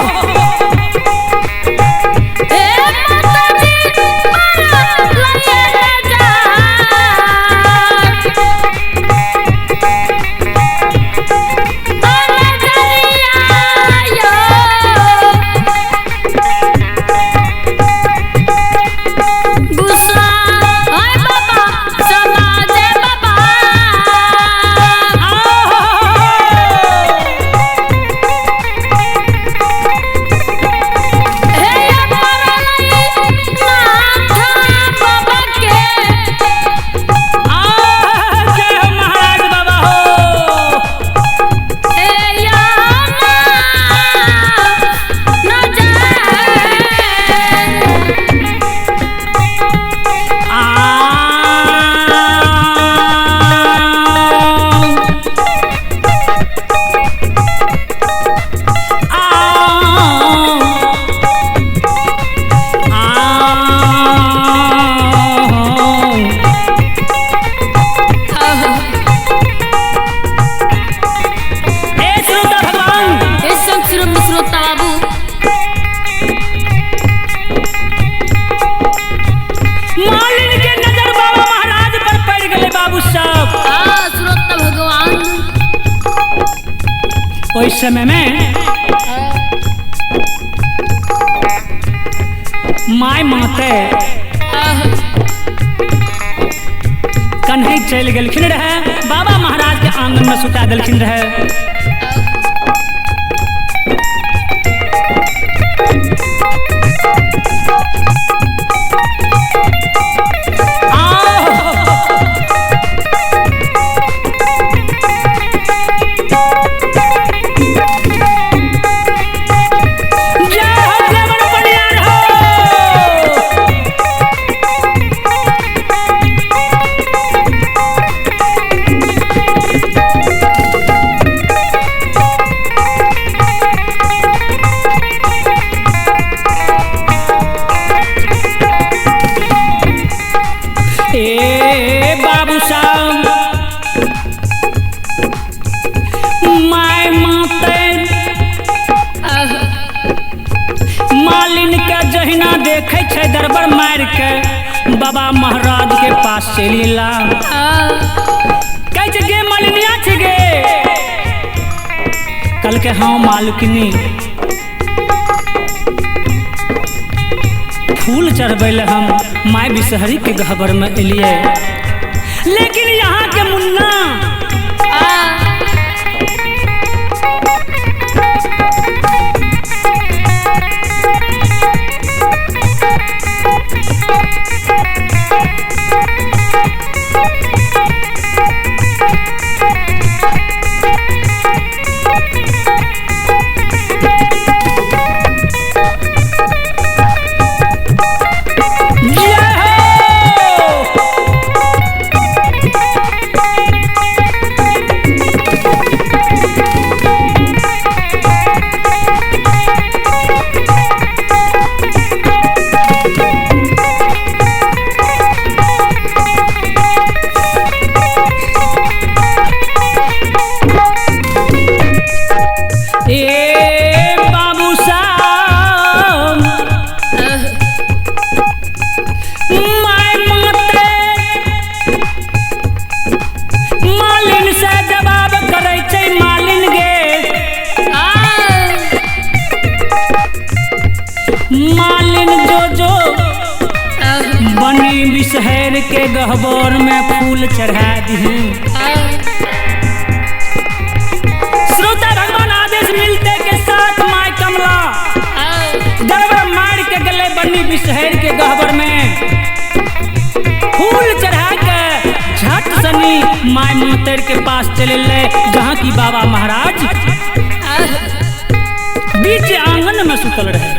जय हो महाराज बाबा हो। श्रोता बाबू मालिन के नजर बाबा महाराज पर पड़ गए बाबू साहब। श्रोता भगवान ओहि समय में my माते कन्हई चल गेलखिन रहे, बाबा महाराज के आंगन में सुता देलखिन रहे। जय हो श्रवण परियार हो। ए बाबू साहब my माते मालिन के जहिना देखे छै दरबर मार के बाबा महाराज के पास चलि एला। कहै छै गे मालिनिया छै गे, कल के हाँ मालकिनी फूल चढ़बै ले हम माय बिसहरी के गहबर में एलिए, लेकिन यहाँ के मुन्ना बिसहर के गहबर में फूल चढ़ा दी। श्रोता भगवान आदेश मिलते के साथ माय कमला दरबार मार के गले बनी बिसहर के गहबर में फूल चढ़ा के झट सनी my मातर के पास चले ले, जहाँ की बाबा महाराज बीच आंगन में सुतल रहे।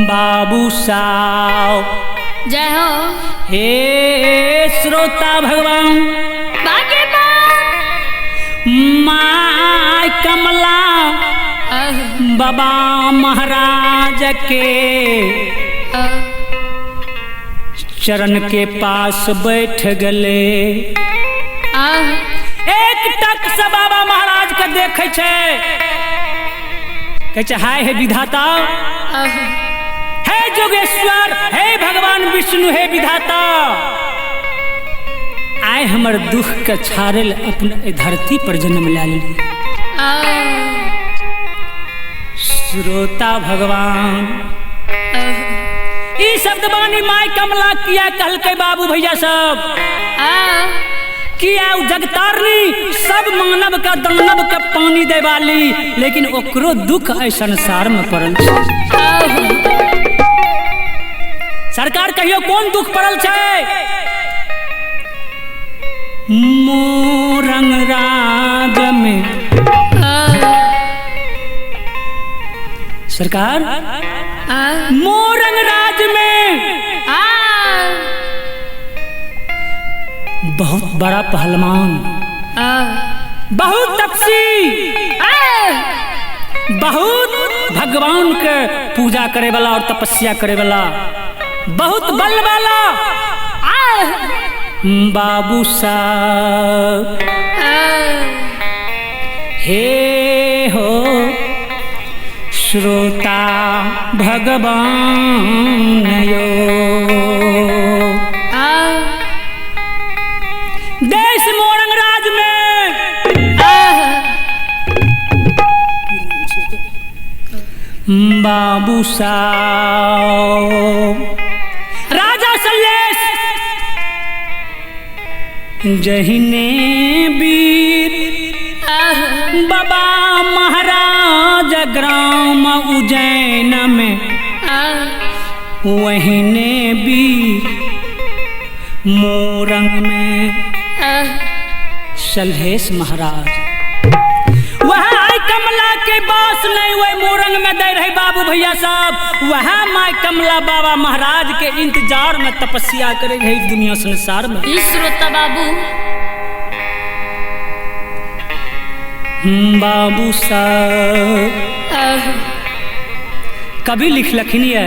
बाबू साव जय हो। हे श्रोता भगवान my कमला बाबा महाराज के चरण के पास बैठ गले। एक टक से बाबा महाराज के देखे छे, कहै छै हाय हे विधाता, हे जोगेश्वर, हे भगवान विष्णु, हे विधाता, आय हमर दुख के छाड़ल अपने धरती पर जन्म ला लेली। श्रोता भगवान ई शब्द बानी my कमला किया कहलकै बाबू भैया सब किया जगतारनी सब मानव का दानव का पानी दे वाली, लेकिन ओकरो दुख ऐ संसार में पड़ल छै। सरकार कहियो कोन दुख पड़ल छै? मोरंग राज में सरकार मोरंग राज में बहुत बड़ा पहलवान, बहुत तपसी, बहुत भगवान के पूजा करे वाला और तपस्या करे वाला, बहुत बल वाला बाबू साहब हे हो श्रोता भगवान यो देश मोरंग राज में बाबू साहब राजा सलेश जहिने वीर बाबा महाराज ग्राम उज्जैन में वहीने वीर मोरंग में सलहेश महाराज। वह आई कमला के बास नहीं वह मोरंग में दे रहे बाबू भैया साहब, वह माई कमला बाबा महाराज के इंतजार में तपस्या करे रहे दुनिया संसार में। श्रोता बाबू बाबू साहब कभी लिखलखिन ये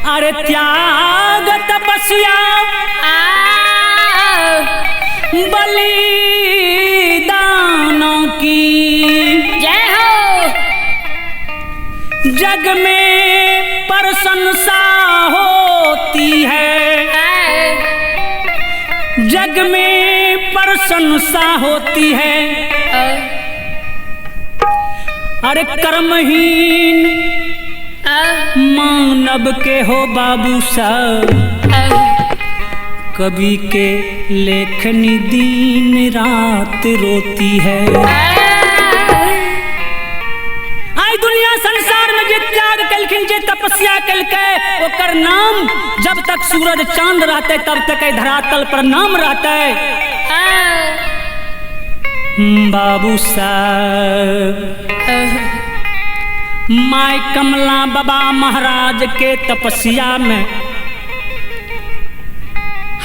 अरे त्याग तपस्या बलिदानों की जय हो। जग में प्रशंसा होती है, जग में प्रशंसा होती है। अरे कर्महीन मानव के हो बाबू साहब, कवि के लेखनी दिन रात रोती है। आई दुनिया संसार में जे त्याग कलखिन, जे तपस्या कलकै, ओकर नाम जब तक सूरज चांद रहते तब तक धरातल पर नाम रहते। बाबू साहब my कमला बाबा महाराज के तपस्या में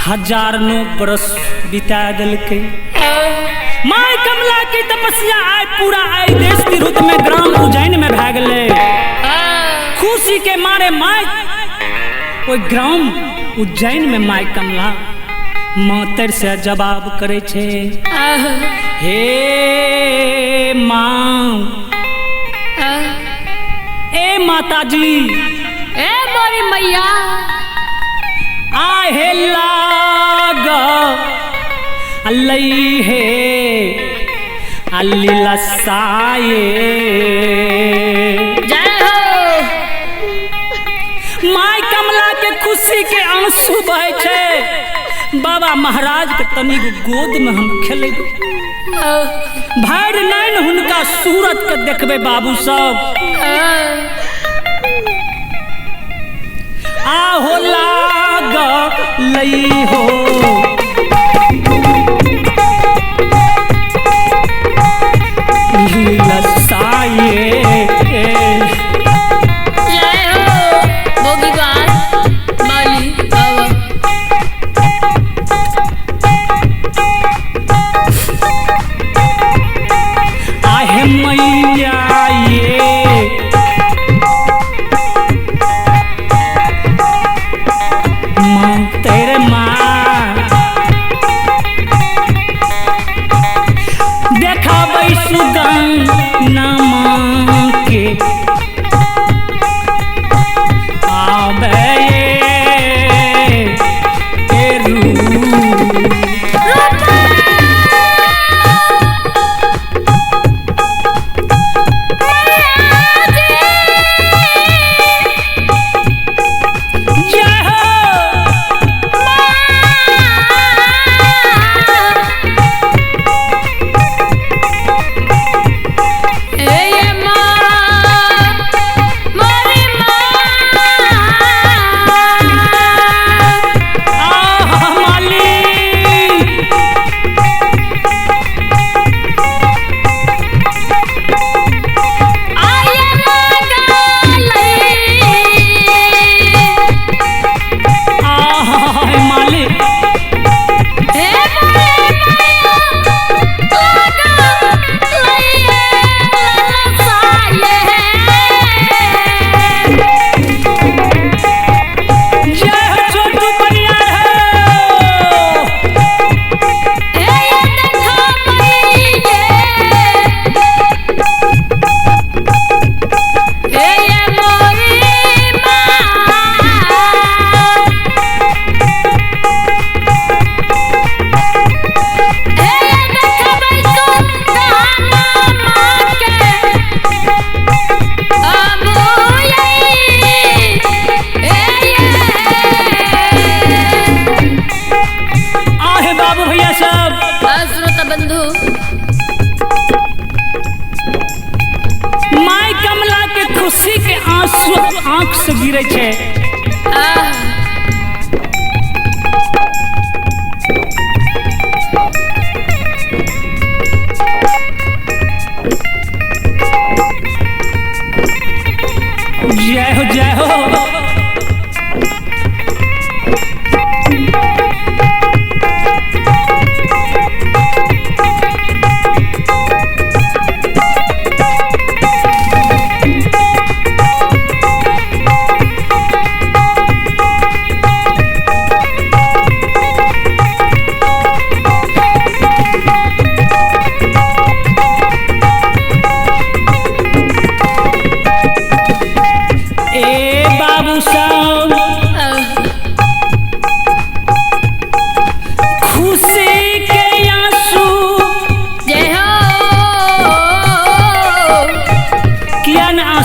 हजारों बरस बिता दिलके। My कमला की तपस्या आय पूरा आय देश तिरहुत में ग्राम उज्जैन में भै गेलै। खुशी के मारे my ओहि ग्राम उज्जैन में my कमला मातर से जवाब करे छे, हे माँ, ए माताजी, ए मोरी मैया, आहे लाग लई हे अल्ला साये। जय हो। My कमला के खुशी के आंसू बहे छे, बाबा महाराज के तनिक गोद में हम खेलेबै, भरि नैन हुनका सूरत के देखबै बाबू सब। आहो लाग लई हो लसाए। जय हो भोगीवान माली बाबा। आहे मैया ये माँ तेरे माँ देखाबै सुगन के आबै जय हो। आह मालिक आह मालिक जय हो छोटू परियार हो। आहे बाबू भैया सब, श्रोता बंधु, my कमला के खुशी के आंसू आंख से गिरे छे। जय हो जय हो।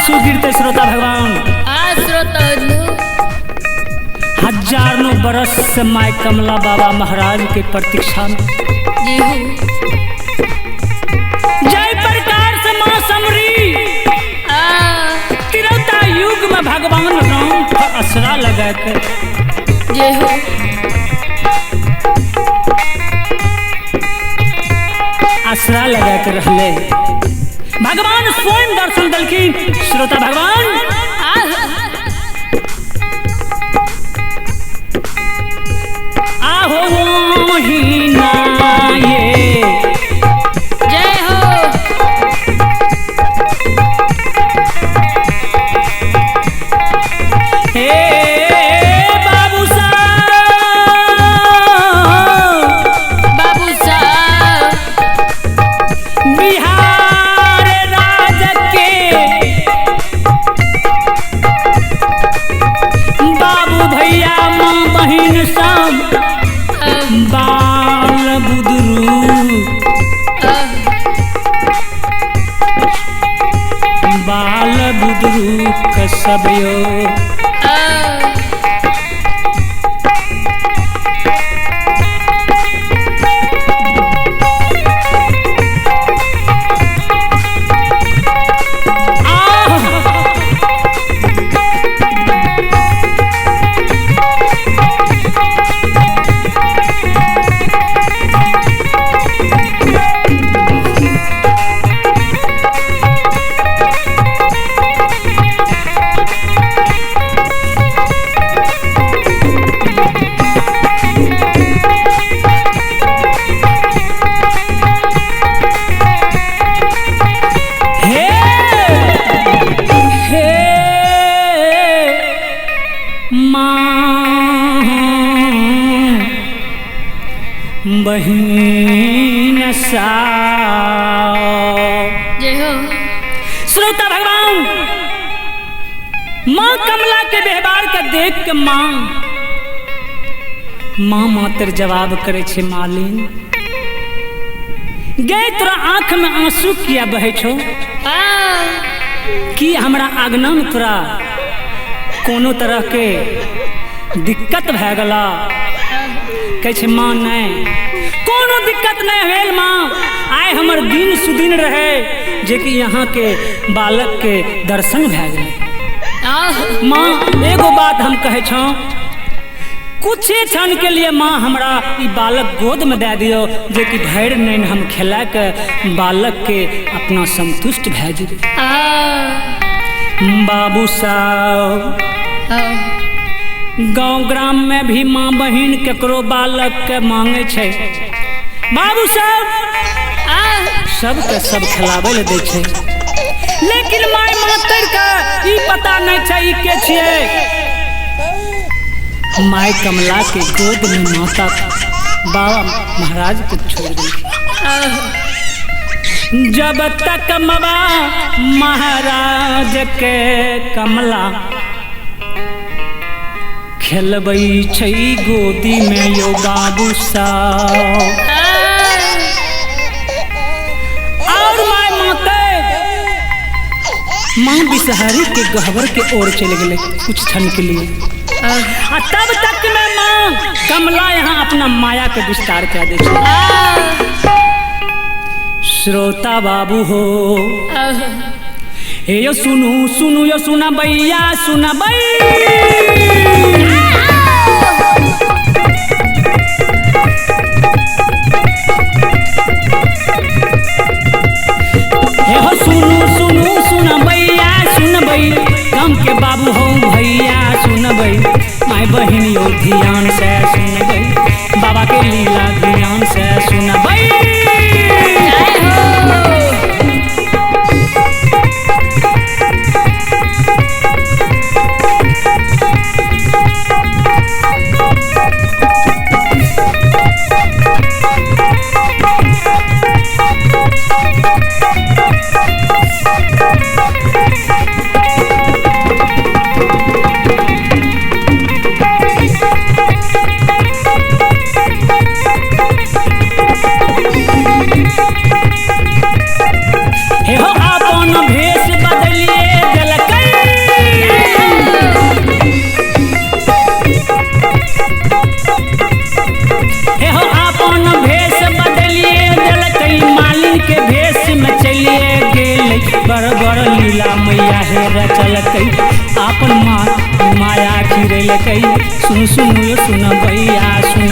आंसू गिरते श्रोता भगवान। आ श्रोता हजारों बरस से माय कमला बाबा महाराज के प्रतीक्षा में जी हो। जय प्रकार से माँ समरी आ त्रेता युग में भगवान राम पर असरा लगा के जय हो। असरा लगा के रहले, भगवान स्वयं दर्शन दलखिन। श्रोता भगवान आहो वही ना ये जय हो। हे बाबू साहब, बाबू साहब बिहार राज के बाबू भैया माँ बहिन सब बाल बुदरू बाल बुदरू कसबियो हे हे माँ बहिन सा। जय हो। श्रोता भगवान माँ कमला के व्यवहार के देख के माँ माँ मातर जवाब करे छे, मालिन गे तोरा आँख में आंसू किया बहे छो? कि हमरा आगना में तोरा कोनो तरह के दिक्कत भए गला? कहै छै माँ नहीं, कोनो दिक्कत नहीं भेल माँ, आइ हमर दिन सुदिन रहे जे कि यहाँ के बालक के दर्शन भए गेलै। माँ एगो बात हम कहै छौं, कुछ क्षण के लिए माँ हमरा ई बालक गोद में दे दियो जे कि भरि नैन हम खेला के बालक के अपना संतुष्ट भए जेबै। बाबू साहब गाँव ग्राम में भी माँ बहिन केकरो बालक के मांगे छै, बाबू साहब सबके सब खिलाबै लए दै छै, लेकिन माय मातर के ई पता नहीं छै ई के छियै। माय कमला के गोद में माता बाबा महाराज को छोड़ दी। जब तक मबा महाराज के कमला खेलबै छै गोदी में यो बाबू साहब। और my माते माँ बिसहारी के गहबर के ओर चले गए कुछ क्षण के लिए, आ तब तक में माँ कमला यहाँ अपना माया के विस्तार कर दे। श्रोता बाबू हो हे यो सुनू सुनू यो सुना भैया सुना हे हो सुनू सुनू सुना भैया सुनबै, कम के बाबू हो भैया सुनबै, माय बहिन यो ध्यान से सुनबै, बाबा के लीला ध्यान से सुनबै। बड़ बड़ लीला मैया हे रचलकै आपन माँ माया खिरेलकै। सुन सुन सुन भैया सुन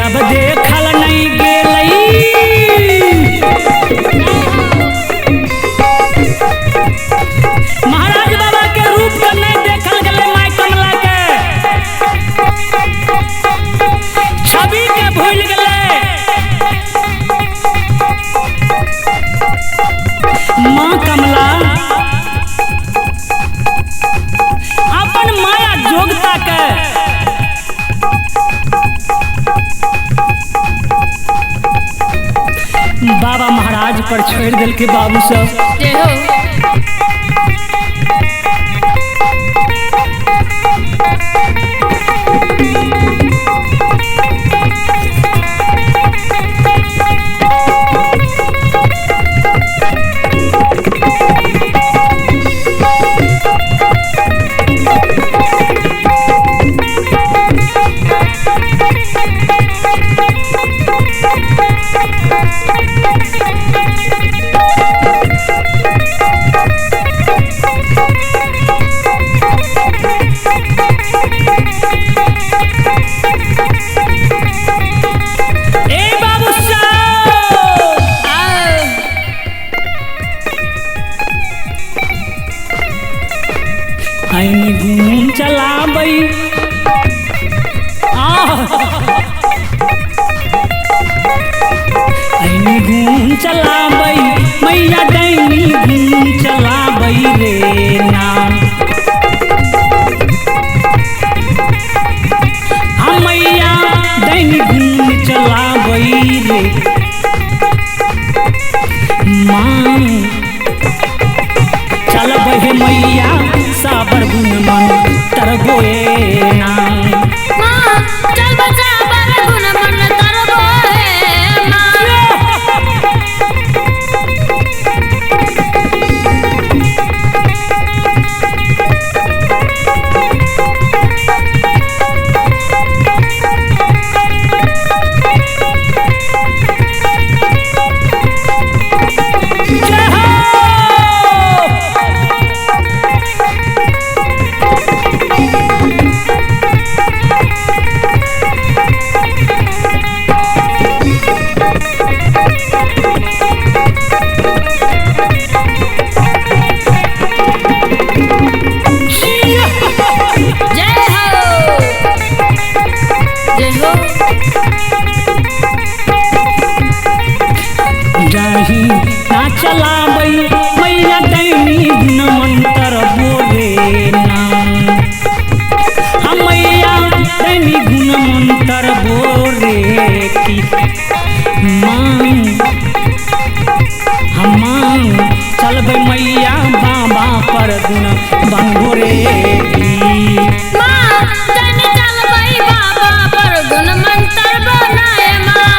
अब देखल नहीं गेलई। महाराज बाबा के रूप के नहीं देखल गेलै, माय कमला के छवि के भूल गेलै। माँ कमला अपन माया जोगता के बाबा महाराज पर छोड़ दिल के बाबू सब। घूम चलाबई ऐनी घूम चलाबई मैया डैनी घूम चलाबई रे नाम। हम मैया डैनी घूम चलाबई रे माँ। चलबै हे मैया साबर गुण मन तरबोए नाम। माँ चल साबर गुण मन तरबोए माँ। जय हो। जय हो जय हो। जाही ना चलाबई मैया डैनी गुण मंत्र बोले नाम। हम मैया डैनी गुण मंत्र बोले की माँ। हम माँ चलबै मैया बाबा पर गुण बंगोरे की। माँ डैनी चलबै बाबा पर गुण मंत्र बनाए माँ।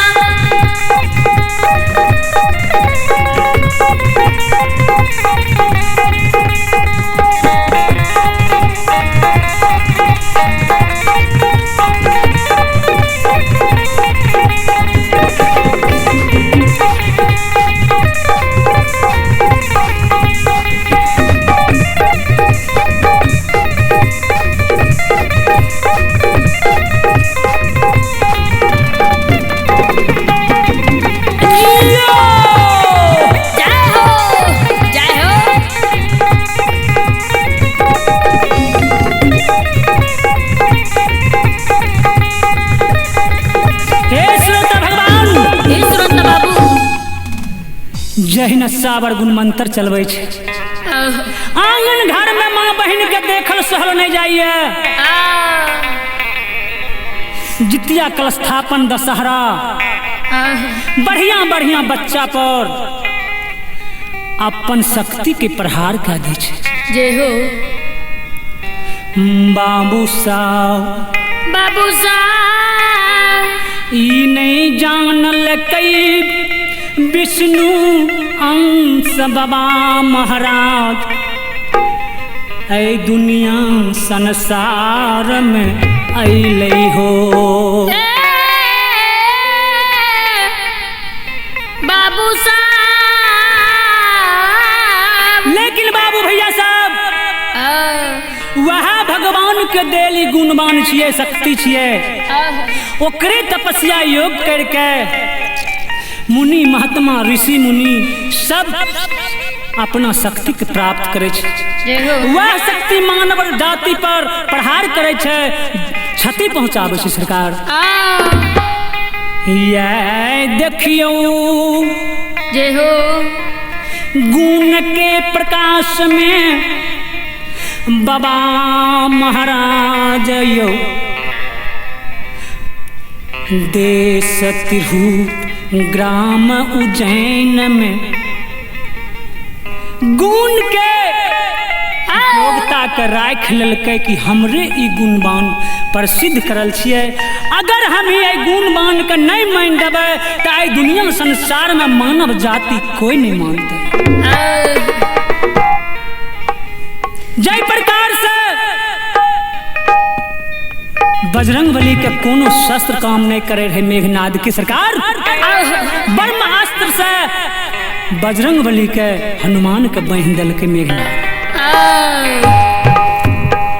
जय हो जय हो। हे श्रोता भगवान, हे श्रोता बाबू, जहिना साबर गुण मंत्र चलबै छै आंगन घर में माँ बहन के देखल सहल नहीं जाइए। जितिया कलस्थापन दशहरा बढ़िया बढ़िया बच्चा पर अपन शक्ति के प्रहार कऽ दै छै। जय हो। बाबू साहब, बाबू साहब, ई नहीं जानलकै विष्णु अंश बाबा महाराज, ऐ दुनिया संसार में अइलै हो। बाबू साहब। लेकिन बाबू भैया साहब, वह भगवान के देली गुणवान छियै, शक्ति छियै, ओकरे तपस्या योग करके मुनि महात्मा ऋषि मुनि सब अपना शक्ति के प्राप्त करै छै। वह शक्ति मानव जाति पर प्रहार करै छै, क्षति पहुंचाबै छै सरकार। ये देखियौ, जय हो, गुण के प्रकाश में बाबा महाराज यो देश तिरहुत ग्राम उज्जैन में गुण के योग्यता के राखि लेलकै कि हमरे ई गुणवान प्रसिद्ध करल छियै। अगर हम ई गुणवान के नहीं मान देबै तऽ एहि दुनिया संसार में मानव जाति कोई नहीं मानतै। जय प्रकार से बजरंग बली के कोनो शस्त्र काम नहीं करे रहे मेघनाद के सरकार, ब्रह्मास्त्र से बजरंग बली के हनुमान के बहिन दल के मेघनाद,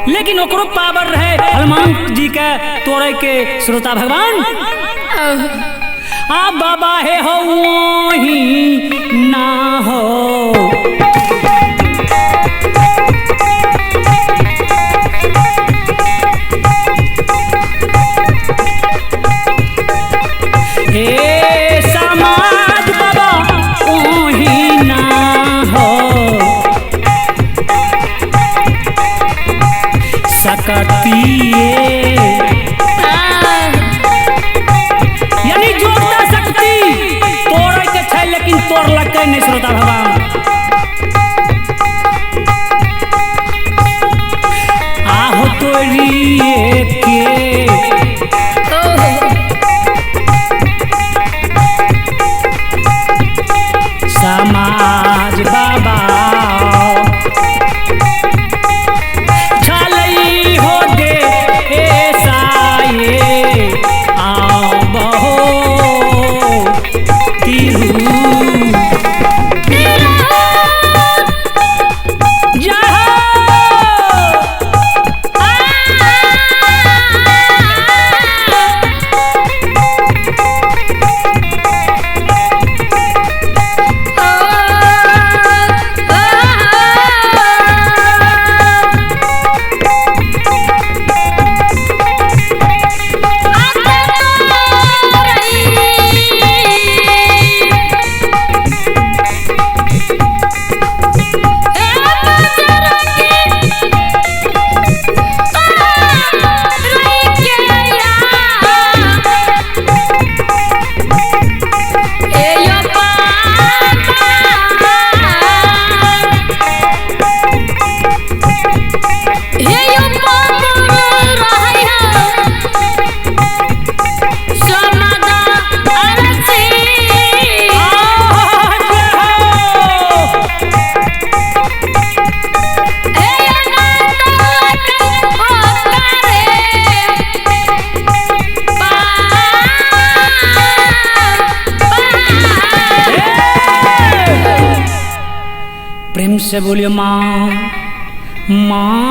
लेकिन ओकरो पावर रहे हनुमान जी के तोड़े के। श्रोता भगवान, आ बाबा हे हो ही ना हो, हे समाज बाबा ओही ना हो, सकतिए यानी जोड़ता शक्ति तोड़े के छै लेकिन तोड़लकै नहीं। श्रोता भगवान, आहो तोड़िए के समाज बाबा छलई हो दे साये आबहो तिरु प्रेम से बोलियो माँ माँ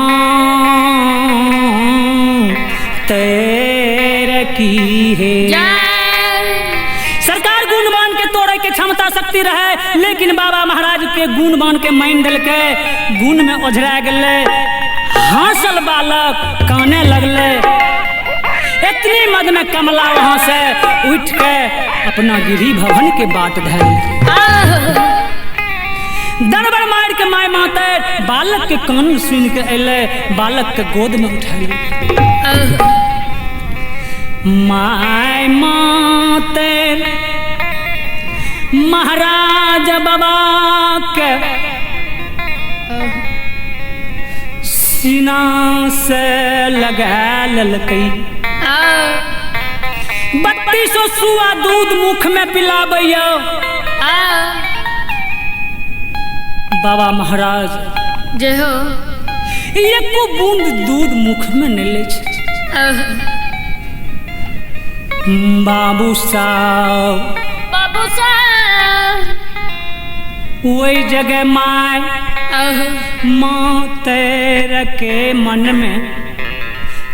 तेरे की है। सरकार गुणवान के तोड़े के क्षमता शक्ति रहे, लेकिन बाबा महाराज के गुणवान के मान दिल के गुण में ओझरा गले, हंसल बालक काने लगले। इतनी मद में कमला वहां से उठ के अपना गिरी भवन के बाट धर दरबर मार के my माते बालक के कानून सुन के अले, बालक के गोद में उठा my माते महाराज बाबा के सीना से लगा ललकै। 3200 सुआ दूध मुख में पिलाबैया बाबा महाराज। जय हो। एको बूंद दूध मुख में नहीं ले। बाबू साहब, बाबू साहब वही जगह my माँ तेर के मन में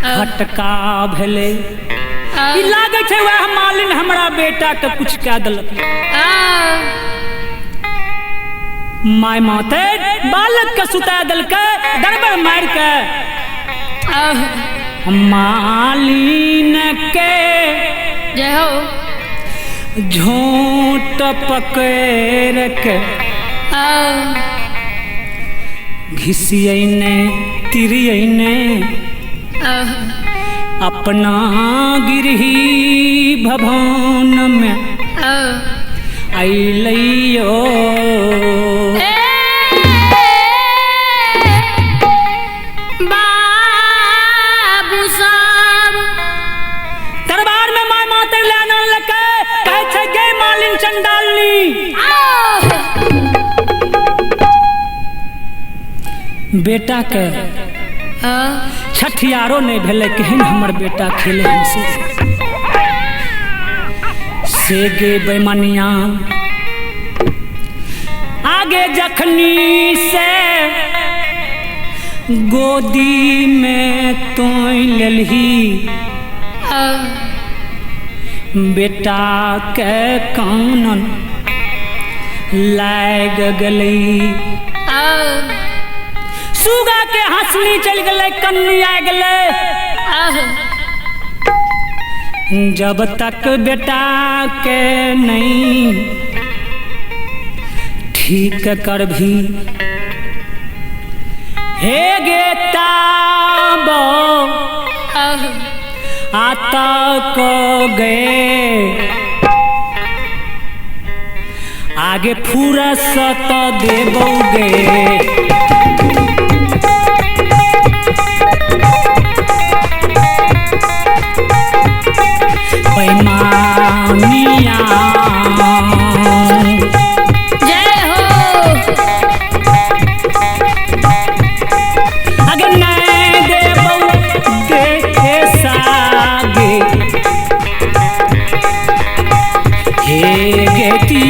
खटका भेले। लागे छै वह मालिन हमरा बेटा के कुछ कह देलक। My माते बालक के सुता देलकै दरबर मार के। मालिन के जय हो झोंट पकड़ के घिसियने तिरियने अपना गिरही भवन में अइलैयो। बाबू साहब दरबार में my माते लाना लके कहै छै गे मालिन चंडालनी। बेटा के छठियारो नहीं भेलै, केहन हमर बेटा खेले हमसे से गे बेमनिया। आगे जखनी से गोदी में तोय लेलही बेटा के कानन लाग गई। सुगा के हंसनी चल गए, कन्नी आ गए। जब तक बेटा के नहीं ठीक कर भी हे गे ताबो आता को गए आगे फुरसत देबोगे। बेमानिया जय हो। अगर नहीं देबो देखे सागे हे गेती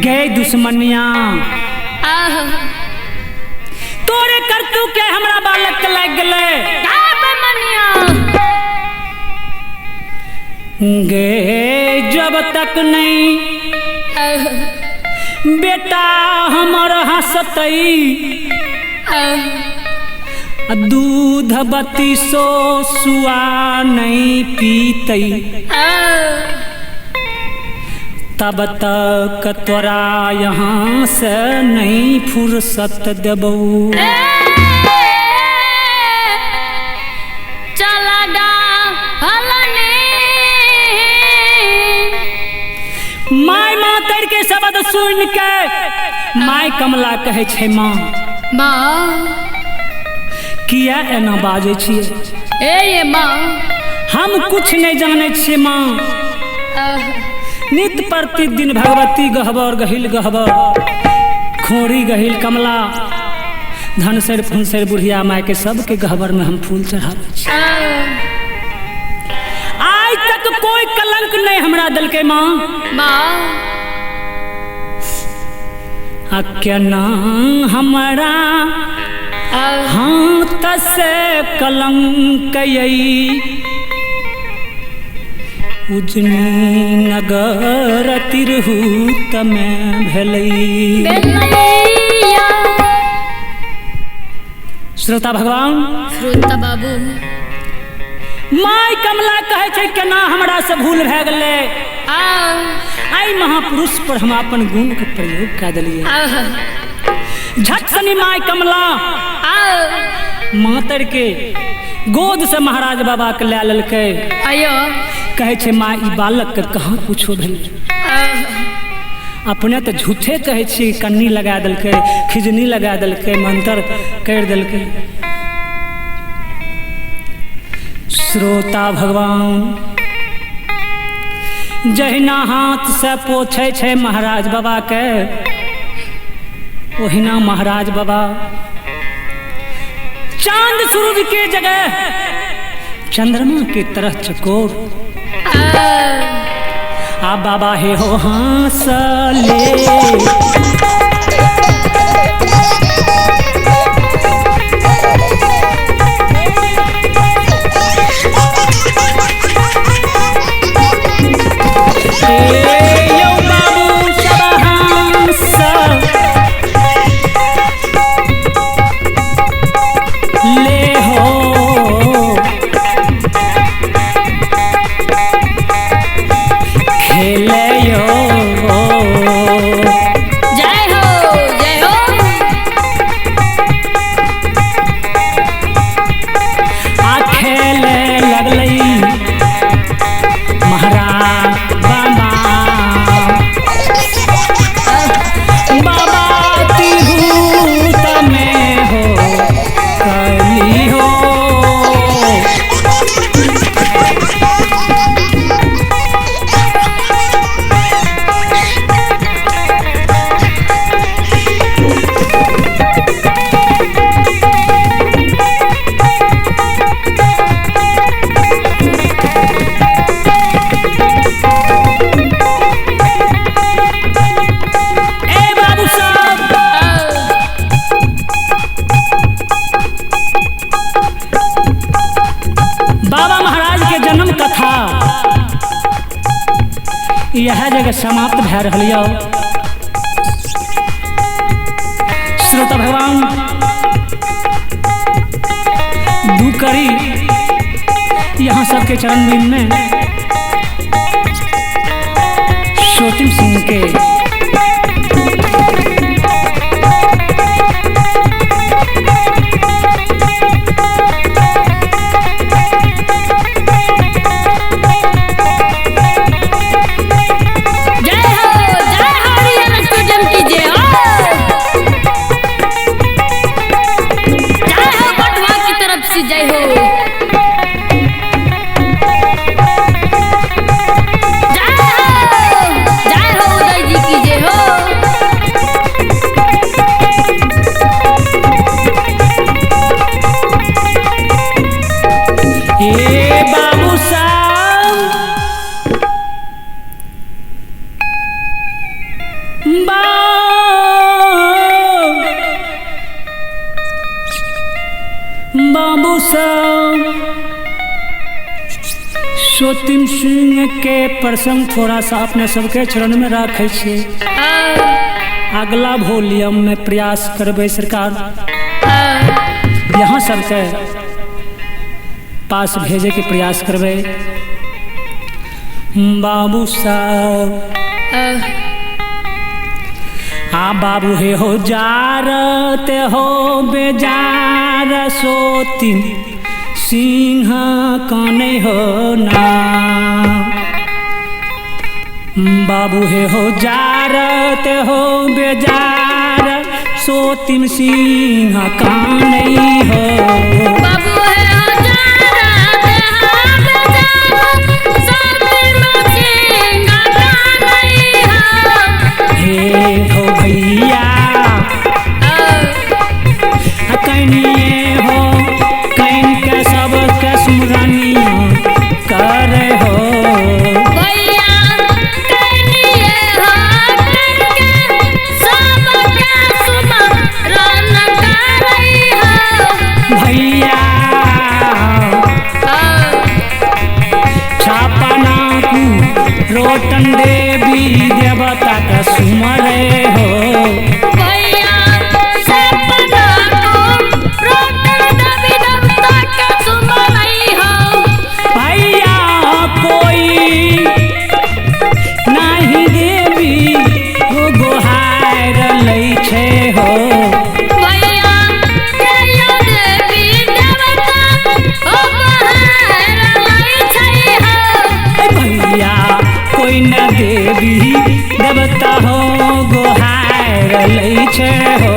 गए दुश्मनिया तोरे करतू के हमरा बालक के लग गले गे। जब तक नहीं बेटा हमर हंसतई दूध 3200 सुआ नहीं पीतई तब तक तोरा यहाँ से नहीं फुर्सत देबौ। चला my मातर के शब्द सुन के my कमला कहै छै, माँ माँ किया एना बाजै छियै? ए माँ हम कुछ नहीं जानै छियै माँ। नित प्रतिदिन भगवती गहबर गहिल गहबर खोरी गहिल कमला धनसर फुनसर बुढ़िया माय के सबके गहबर में हम फूल चढ़ाबै छी। आइ तक कोई कलंक नहीं हमरा देलकै माँ। माँ आ केना हमरा हाथ से कलंक अई उजनी नगर तिरहुत में भेलै। श्रोता भगवान, श्रोता बाबू, my कमला कहै छै केना हमरा से भूल भए गेलै। आई महापुरुष पर हम अपन गुण के प्रयोग कऽ देलियै। झट सनी my कमला मातर के गोद से महाराज बाबा के लए लेलकै। कहै छै माँ ई बालक के कहाँ कुछो भेल? अपने तऽ झूठे कहै छियै, कन्नी लगा देलकै, खिजनी लगा देलकै, मंत्र करि देलकै। श्रोता भगवान, जहिना हाथ से पोछै छै महाराज बाबा के ओहिना महाराज बाबा चांद सूरज के जगह चंद्रमा के तरह चकोर आ बाबा हे हो हंसले। यह जगह समाप्त भए रहल यौ। श्रोता भगवान, दू करी यहाँ सबके चरण बिंद में श्रोतिम सिंह के बाबू साहब श्रोतिम सिंह के प्रसंग थोड़ा सा अपने सबके चरण में राखै छियै। अगला वॉल्यूम में प्रयास करबै सरकार यहाँ सबके पास भेजे के प्रयास करबै। बाबू साहब आ बाबू हे हो जारत हो बेजार सोती सिंह कने हो ना। बाबू हे हो जारत हो बेजार सोतिम सिंह काने हो। बाबू हे हो जारत हो बेजार सोतिम सिंह काने हो। हे हो भैया कनिए हो can के सब के सुमरनिया करे हो। भैया कनिए हो can के सब के सुमरन करे हो। भैया छापना कु रोटन देवी देवता का सुमरे हो। भैया सपना को रोटन देवी देवता के सुमरई हो। भैया कोई नहीं देवी हो गोहार लै छे हो। भैया कहियो देवी देवता हो गोहार लै छै हो। भैया कोई न देवी देवता हो गोहार लै छे हो।